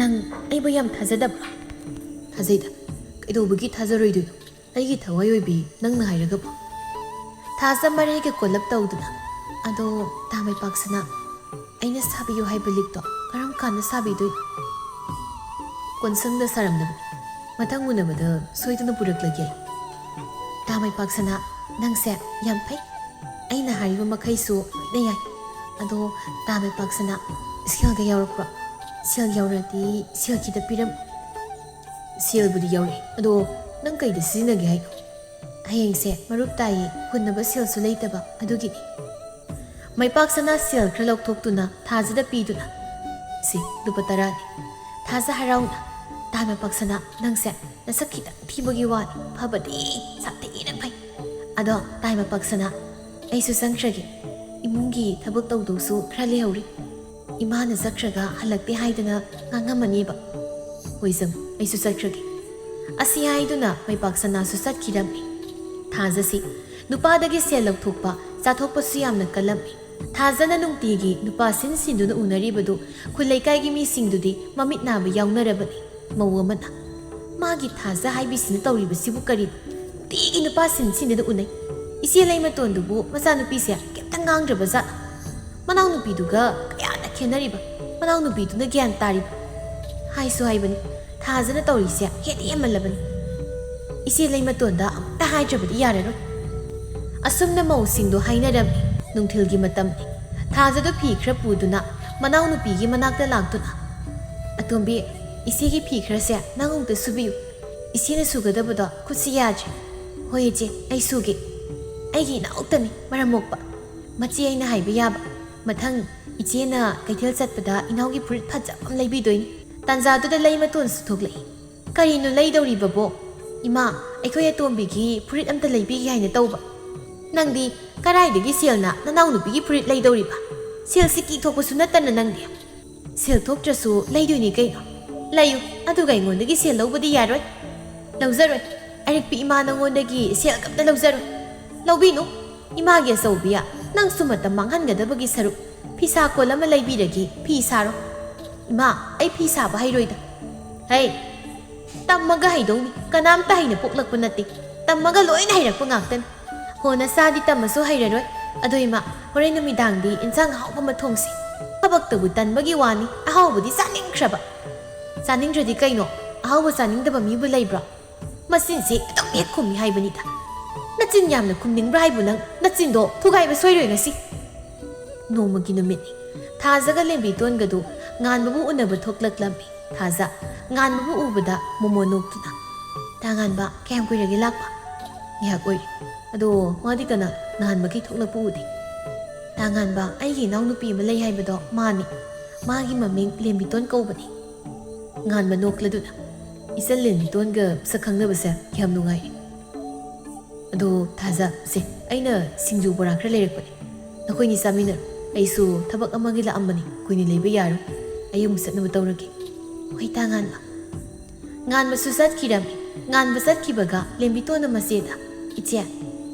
ꯅꯪ ꯑꯩꯕꯨ ꯌꯥꯝ ꯊꯥꯖꯗꯕ꯭ꯔꯣ?" "ꯊꯥꯖꯩꯗ꯫ ꯀꯩꯗꯧꯕꯒꯤ ꯊꯥꯖꯔꯣꯏꯗꯣꯏꯅꯣ? ꯑꯩꯒꯤ ꯊꯋꯥꯏ ꯑꯣꯏꯕꯤ ꯅꯪꯅ ꯍꯥꯏꯔꯒꯕꯨ꯫" ꯊꯥꯖ ꯃꯔꯩꯒ ꯀꯣꯜꯂꯞ ꯇꯧꯗꯨꯅ, "ꯑꯗꯣ ꯇꯥ ꯃꯥꯏꯄꯥꯛ ꯁꯅꯥ, ꯑꯩꯅ ꯁꯥꯕꯤꯌꯨ ꯍꯥꯏꯕ ꯂꯤꯛꯇꯣ ꯀꯔꯝ ꯀꯥꯟꯗ ꯁꯥꯕꯤꯗꯣꯏꯅꯣ?" "ꯀꯣꯟꯁꯪꯗ ꯁꯥꯔꯝꯗꯕꯅꯤ꯫ ꯃꯊꯪ ꯎꯅꯕꯗ ꯁꯣꯏꯗꯅ ꯄꯨꯔꯛꯂꯒꯦ꯫" "ꯇꯥ ꯃꯥꯏꯄꯥꯛ ꯁꯅꯥ, ꯅꯪꯁꯦ ꯌꯥꯝ ꯐꯩ꯫ ꯑꯩꯅ ꯍꯥꯏꯔꯤꯕ ꯃꯈꯩꯁꯨ ꯂꯣꯏꯅ ꯌꯥꯏ꯫ ꯑꯗꯣ ꯇꯥ ꯃꯥꯏꯄꯥꯛ ꯁꯅꯥ, ꯁꯦꯜꯒ ꯌꯥꯎꯔꯛꯄ꯭ꯔꯣ?" "ꯁꯦꯜ ꯌꯥꯎꯔꯗꯤ ꯁꯦꯜ ꯈꯤꯇ ꯄꯤꯔꯝꯃꯨ꯫" "ꯁꯦꯜꯕꯨꯗꯤ ꯌꯥꯎꯔꯛꯑꯦ꯫ ꯑꯗꯣ ꯅꯪ ꯀꯩꯗ ꯁꯤꯖꯤꯟꯅꯒꯦ ꯍꯥꯏꯅꯣ?" "ꯍꯌꯦꯡꯁꯦ ꯃꯔꯨꯞ ꯇꯥꯏꯌꯦ, ꯍꯨꯟꯅꯕ ꯁꯦꯜꯁꯨ ꯂꯩꯇꯕ ꯑꯗꯨꯒꯤꯅꯤ꯫" ꯃꯩꯄꯥꯛꯁꯅꯥ ꯁꯦꯜ ꯈꯔ ꯂꯧꯊꯣꯛꯇꯨꯅ ꯊꯥꯖꯗ ꯄꯤꯗꯨꯅ, "ꯁꯤ ꯂꯨꯄꯥ ꯇꯔꯥꯅꯤ꯫ ꯊꯥꯖ ꯍꯔꯥꯎꯅ, ꯇꯥꯏ ꯃꯩꯄꯥꯛꯁꯅꯥ, ꯅꯪꯁꯦ ꯅꯁꯛ ꯈꯤꯇꯪ ꯊꯤꯕꯒꯤ ꯋꯥꯅꯤ, ꯐꯕꯗꯤ ꯁꯥꯊꯤꯅ ꯐꯩ꯫ ꯑꯗꯣ ꯇꯥꯏ ꯃꯩꯄꯥꯛꯁꯅꯥ, ꯑꯩꯁꯨ ꯆꯪꯈ꯭ꯔꯒꯦ꯫ ꯏꯃꯨꯡꯒꯤ ꯊꯕꯛ ꯇꯧꯗꯧꯁꯨ ꯈꯔ ꯂꯩꯍꯧꯔꯤ꯫ ꯏꯃꯥꯅ ꯆꯠꯈ꯭ꯔꯒ ꯍꯜꯂꯛꯇꯦ ꯍꯥꯏꯗꯅ ꯉꯥꯡꯉꯝꯃꯅꯦꯕ꯫ ꯍꯣꯏ ꯆꯪꯉꯨ, ꯑꯩꯁꯨ ꯆꯠꯈ꯭ꯔꯒꯦ"꯫ ꯑꯁꯤ ꯍꯥꯏꯗꯨꯅ ꯃꯩꯄꯥꯛꯁꯅꯥꯁꯨ ꯆꯠꯈꯤꯔꯝꯃꯤ꯫ ꯊꯥꯖꯁꯤ ꯅꯨꯄꯥꯗꯒꯤ ꯁꯦꯜ ꯂꯧꯊꯣꯛꯄ, ꯆꯥꯊꯣꯛꯄꯁꯨ ꯌꯥꯝꯅ ꯀꯜꯂꯝꯃꯤ꯫ ꯊꯥꯖꯅ ꯅꯨꯡꯇꯤꯒꯤ ꯅꯨꯄꯥ ꯁꯤꯟ ꯁꯤꯟꯗꯨꯅ ꯎꯅꯔꯤꯕꯗꯨ ꯈꯨꯜ ꯂꯩꯀꯥꯏꯒꯤ ꯃꯤꯁꯤꯡꯗꯨꯗꯤ ꯃꯃꯤꯠ ꯅꯥꯕ ꯌꯥꯎꯅꯔꯕꯅꯤ꯫ ꯃꯧ ꯑꯃꯅ, "ꯃꯥꯒꯤ ꯊꯥꯖ ꯍꯥꯏꯕꯤꯁꯤꯅ ꯇꯧꯔꯤꯕꯁꯤꯕꯨ ꯀꯔꯤꯅꯣ? ꯅꯨꯡꯇꯤꯒꯤ ꯅꯨꯄꯥ ꯁꯤꯟ ꯁꯤꯟꯗꯨꯅ ꯎꯅꯩ꯫ ꯏꯆꯦ ꯂꯩꯃꯇꯣꯟꯗꯨꯕꯨ ꯃꯆꯥꯅꯨꯄꯤꯁꯦ ꯀꯩꯝꯇ ꯉꯥꯡꯗ꯭ꯔꯕꯖꯥꯠꯂꯣ? ꯃꯅꯥꯎꯅꯨꯄꯤꯗꯨꯒ ꯀꯌꯥꯅ ꯈꯦꯠꯅꯔꯤꯕ? ꯃꯅꯥꯎꯅꯨꯄꯤꯗꯨꯅ ꯒ꯭ꯌꯥꯟ ꯇꯥꯔꯤꯕ?" ꯍꯥꯏꯁꯨ ꯍꯥꯏꯕꯅꯤ, ꯊꯥꯖꯅ ꯇꯧꯔꯤꯁꯦ ꯍꯦꯟꯗꯤ ꯍꯦꯟꯃꯜꯂꯕꯅꯤ꯫ ꯏꯆꯦ ꯂꯩꯃꯇꯣꯟꯗ ꯑꯃꯨꯛꯇ ꯍꯥꯏꯗ꯭ꯔꯕꯗꯤ ꯌꯥꯔꯔꯣꯏ꯫ ꯑꯁꯨꯝꯅ ꯃꯧꯁꯤꯡꯗꯣ ꯍꯥꯏꯅꯔꯝꯃꯤ꯫ ꯅꯨꯡꯊꯤꯜꯒꯤ ꯃꯇꯝꯅꯤ꯫ ꯊꯥꯖꯗꯣ ꯐꯤ ꯈꯔ ꯄꯨꯗꯨꯅ ꯃꯅꯥꯎꯅꯨꯄꯤꯒꯤ ꯃꯅꯥꯛꯇ ꯂꯥꯛꯇꯨꯅ, "ꯑꯇꯣꯝꯕꯤ, ꯏꯆꯦꯒꯤ ꯐꯤ ꯈꯔꯁꯦ ꯅꯪ ꯑꯃꯨꯛꯇ ꯁꯨꯕꯤꯌꯨ꯫ ꯏꯆꯦꯅ ꯁꯨꯒꯗꯕꯗꯣ ꯈꯨꯠꯁꯤ ꯌꯥꯗ꯭ꯔꯦ"꯫ "ꯍꯣꯏ ꯏꯆꯦ, ꯑꯩ ꯁꯨꯒꯦ꯫ ꯑꯩꯒꯤ ꯏꯅꯥꯎꯇꯅꯤ, ꯃꯔꯝ ꯃꯣꯛꯄ꯫ ꯃꯆꯦ ꯑꯩꯅ ꯍꯥꯏꯕ ꯌꯥꯕ꯫ ꯃꯊꯪ ꯏꯆꯦꯅ ꯀꯩꯊꯦꯜ ꯆꯠꯄꯗ ꯏꯅꯥꯎꯒꯤ ꯐꯨꯔꯤꯠ ꯐꯖꯕ ꯑꯃ ꯂꯩꯕꯤꯗꯣꯏꯅꯤ"꯫ ꯇꯥꯟꯖꯥꯗꯨꯗ ꯂꯩꯃꯇꯣꯟꯁꯨ ꯊꯣꯛꯂꯛꯏ꯫ "ꯀꯔꯤꯅꯣ ꯂꯩꯗꯧꯔꯤꯕꯕꯣ? ꯏꯃꯥ, ꯑꯩꯈꯣꯏ ꯑꯇꯣꯝꯕꯤꯒꯤ ꯐꯨꯔꯤꯠ ꯑꯝꯇ ꯂꯩꯕꯤꯒꯦ ꯍꯥꯏꯅ ꯇꯧꯕ꯫ ꯅꯪꯗꯤ ꯀꯔꯥꯏꯗꯒꯤ ꯁꯦꯜꯅ ꯅꯅꯥꯎꯅꯨꯄꯤꯒꯤ ꯐꯨꯔꯤꯠ ꯂꯩꯗꯧꯔꯤꯕ? ꯁꯦꯜ ꯁꯤꯀꯤ ꯊꯣꯛꯄꯁꯨ ꯅꯠꯇꯅ ꯅꯪꯗꯤ꯫ ꯁꯦꯜ ꯊꯣꯛꯇ꯭ꯔꯁꯨ ꯂꯩꯗꯣꯏꯅꯤ ꯀꯩꯅꯣ꯫ ꯂꯩꯌꯨ, ꯑꯗꯨꯒ ꯑꯩꯉꯣꯟꯗꯒꯤ ꯁꯦꯜ ꯂꯧꯕꯗꯤ ꯌꯥꯔꯣꯏ꯫ ꯂꯧꯖꯔꯣꯏ꯫ ꯑꯔꯤꯛꯄꯤ ꯏꯃꯥ ꯅꯉꯣꯟꯗꯒꯤ ꯁꯦꯜ ꯀꯝꯇ ꯂꯧꯖꯔꯣꯏ꯫ ꯂꯧꯕꯤꯅꯨ꯫ ꯏꯃꯥꯒꯤ ꯑꯆꯧꯕꯤ, ꯅꯪꯁꯨ ꯃꯇꯝ ꯃꯥꯡꯍꯟꯒꯗꯕꯒꯤ ꯁꯔꯨꯛ ꯐꯤꯁꯥ ꯀꯣꯟ ꯑꯃ ꯂꯩꯕꯤꯔꯒꯦ, ꯐꯤ ꯁꯥꯔꯣ"꯫ "ꯏꯃꯥ, ꯑꯩ ꯐꯤ ꯁꯥꯕ ꯍꯩꯔꯣꯏꯗ"꯫ "ꯍꯩ, ꯇꯝꯃꯒ ꯍꯩꯗꯧꯅꯤ꯫ ꯀꯅꯥꯝꯇ ꯍꯩꯅ ꯄꯣꯛꯂꯛꯄ ꯅꯠꯇꯦ꯫ ꯇꯝꯃꯒ ꯂꯣꯏꯅ ꯍꯩꯔꯛꯄ ꯉꯥꯛꯇꯅꯤ꯫ ꯍꯣ, ꯅꯆꯥꯗꯤ ꯇꯝꯃꯁꯨ ꯍꯩꯔꯔꯣꯏ꯫ ꯑꯗꯣ ꯏꯃꯥ, ꯍꯣꯔꯦꯟ ꯅꯨꯃꯤꯗꯥꯡꯗꯤ ꯏꯟꯁꯥꯡ ꯑꯍꯥꯎꯕ ꯑꯃ ꯊꯣꯡꯁꯤ꯫ ꯊꯕꯛꯇꯕꯨ ꯇꯟꯕꯒꯤ ꯋꯥꯅꯤ, ꯑꯍꯥꯎꯕꯗꯤ ꯆꯥꯅꯤꯡꯈ꯭ꯔꯕ"꯫ "ꯆꯥꯅꯤꯡꯗ꯭ꯔꯗꯤ ꯀꯩꯅꯣ? ꯑꯍꯥꯎꯕ ꯆꯥꯅꯤꯡꯗꯕ ꯃꯤꯕꯨ ꯂꯩꯕ꯭ꯔꯣ? ꯃꯆꯤꯟꯁꯦ ꯑꯗꯨꯝ ꯍꯦꯛ ꯈꯨꯝꯃꯤ ꯍꯥꯏꯕꯅꯤꯗ꯫ ꯅꯆꯤꯟ ꯌꯥꯝꯅ ꯈꯨꯝꯅꯤꯡꯕ꯭ꯔꯥ ꯍꯥꯏꯕꯨ ꯅꯪ? ꯅꯆꯤꯟꯗꯣ ꯊꯨꯒꯥꯏꯕ ꯁꯣꯏꯔꯣꯏ ꯉꯁꯤ"꯫ ꯅꯣꯡꯃꯒꯤ ꯅꯨꯃꯤꯠꯅꯤ꯫ ꯊꯥꯖꯒ ꯂꯦꯝꯕꯤꯇꯣꯟꯒꯗꯨ ꯉꯥꯟꯕꯕꯨ ꯎꯅꯕ ꯊꯣꯛꯂꯛꯂꯝꯃꯤ꯫ ꯊꯥꯖ ꯉꯥꯟꯕꯕꯨ ꯎꯕꯗ ꯃꯣꯃꯣ ꯅꯣꯛꯇꯨꯅ, "ꯇꯥ ꯉꯥꯟꯕ, ꯀꯌꯥꯝ ꯀꯨꯏꯔꯒꯦ ꯂꯥꯛꯄ?" "ꯉꯥꯏꯍꯥꯛ ꯑꯣꯏꯔꯦ꯫ ꯑꯗꯣ ꯃꯥꯗꯤ ꯀꯅꯥ? ꯅꯍꯥꯟꯃꯈꯩ ꯊꯣꯛꯂꯛꯄ ꯎꯗꯦ"꯫ "ꯇꯥꯉꯥꯟꯕ, ꯑꯩꯒꯤ ꯏꯅꯥꯎꯅꯨꯄꯤ ꯑꯃ ꯂꯩ ꯍꯥꯏꯕꯗꯣ ꯃꯥꯅꯤ꯫ ꯃꯥꯒꯤ ꯃꯃꯤꯡ ꯂꯦꯝꯕꯤꯇꯣꯟ ꯀꯧꯕꯅꯤ꯫" ꯉꯥꯟꯕ ꯅꯣꯛꯂꯗꯨꯅ, "ꯏꯆꯟ ꯂꯦꯝꯕꯤꯇꯣꯟꯒ ꯁꯛ ꯈꯪꯅꯕꯁꯦ ꯌꯥꯝ ꯅꯨꯡꯉꯥꯏ꯫ ꯑꯗꯣ ꯊꯥꯖ, ꯁꯦ, ꯑꯩꯅ ꯁꯤꯡꯖꯨ ꯕꯣꯔꯥ ꯈꯔ ꯂꯩꯔꯛꯄꯅꯦ, ꯅꯈꯣꯏꯅꯤ ꯆꯥꯃꯤꯟꯅꯔꯣ꯫ ꯑꯩꯁꯨ ꯊꯕꯛ ꯑꯃꯒꯤ ꯂꯥꯛꯑꯝꯕꯅꯤ, ꯀꯨꯏꯅ ꯂꯩꯕ ꯌꯥꯔꯣꯏ꯫ ꯑꯩ ꯑꯃꯨꯛ ꯆꯠꯅꯕ ꯇꯧꯔꯒꯦ꯫" "ꯍꯣꯏ, ꯇꯥꯉꯥꯟꯕ꯫" ꯉꯥꯟꯕꯁꯨ ꯆꯠꯈꯤꯔꯝꯃꯤ꯫ ꯉꯥꯟꯕ ꯆꯠꯈꯤꯕꯒ ꯂꯦꯝꯕꯤꯇꯣꯟꯅ ꯃꯆꯦꯗ, "ꯏꯆꯦ,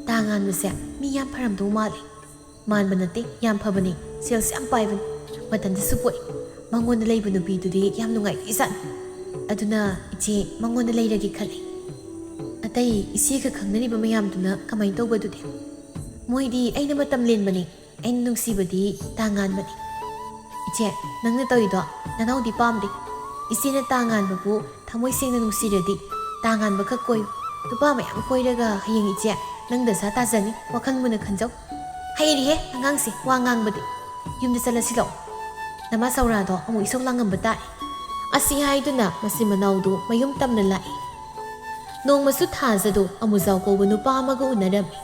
ꯇꯥꯉꯥꯟꯕꯁꯦ ꯃꯤ ꯌꯥꯝ ꯐꯔꯝꯗꯧ ꯃꯥꯜꯂꯤ꯫" "ꯃꯥꯟꯕ ꯅꯠꯇꯦ, ꯌꯥꯝ ꯐꯕꯅꯤ꯫ ꯁꯦꯜꯁꯨ ꯌꯥꯝ ꯄꯥꯏꯕꯅꯤ꯫ ꯃꯊꯟꯇꯁꯨ ꯄꯣꯛꯏ꯫ ꯃꯉꯣꯟꯗ ꯂꯩꯕ ꯅꯨꯄꯤꯗꯨꯗꯤ ꯌꯥꯝ ꯅꯨꯡꯉꯥꯏꯖꯥꯠꯅꯤ꯫ ꯑꯗꯨꯅ ꯏꯆꯦ, ꯃꯉꯣꯟꯗ ꯂꯩꯔꯒꯦ ꯈꯜꯂꯤ꯫" "ꯑꯇꯩ ꯏꯆꯦꯒ ꯈꯪꯅꯔꯤꯕ ꯃꯌꯥꯝꯗꯨꯅ ꯀꯃꯥꯏꯅ ꯇꯧꯕꯗꯨꯗꯤ?" "ꯃꯣꯏꯗꯤ ꯑꯩꯅ ꯃꯇꯝ ꯂꯦꯟꯕꯅꯤ꯫ ꯑꯩꯅ ꯅꯨꯡꯁꯤꯕꯗꯤ ꯇꯥꯉꯥꯟꯕꯅꯤ꯫" "ꯏꯆꯦ, ꯅꯪꯅ ꯇꯧꯔꯤꯗꯣ ꯅꯅꯥꯎꯗꯤ ꯄꯥꯝꯗꯦ꯫ ꯏꯆꯦꯅ ꯇꯥꯉꯥꯟꯕꯕꯨ ꯊꯃꯣꯏ ꯁꯦꯡꯅ ꯅꯨꯡꯁꯤꯔꯗꯤ ꯇꯥꯉꯥꯟꯕ ꯈꯛ ꯀꯣꯏꯌꯨ꯫ ꯅꯨꯄꯥ ꯃꯌꯥꯝ ꯀꯣꯏꯔꯒ ꯍꯌꯦꯡ ꯏꯆꯦ ꯅꯪ ꯗꯁꯥ ꯇꯥꯖꯅꯤ, ꯋꯥꯈꯜ ꯃꯨꯟꯅ ꯈꯟꯖꯧ꯫" "ꯍꯩꯔꯤꯍꯦ ꯑꯉꯥꯡꯁꯦ ꯋꯥ ꯉꯥꯡꯕꯗꯤ꯫ ꯌꯨꯝꯗ ꯆꯠꯂꯁꯤ ꯂꯥꯛꯑꯣ꯫ ꯅꯃꯥ ꯆꯧꯔꯥꯗꯣ ꯑꯃꯨꯛ ꯏꯁꯧ ꯂꯥꯡꯉꯝꯕ ꯇꯥꯔꯦ꯫" ꯑꯁꯤ ꯍꯥꯏꯗꯨꯅ ꯃꯆꯤꯟ ꯃꯅꯥꯎꯗꯨ ꯃꯌꯨꯝ ꯇꯝꯅ ꯂꯥꯛꯏ꯫ ꯅꯣꯡꯃꯁꯨ ꯊꯥꯖꯗꯣ ꯑꯃꯨꯖꯥꯎ ꯀꯧꯕ ꯅꯨꯄꯥ ꯑꯃꯒ ꯎꯅꯔꯝꯃꯤ꯫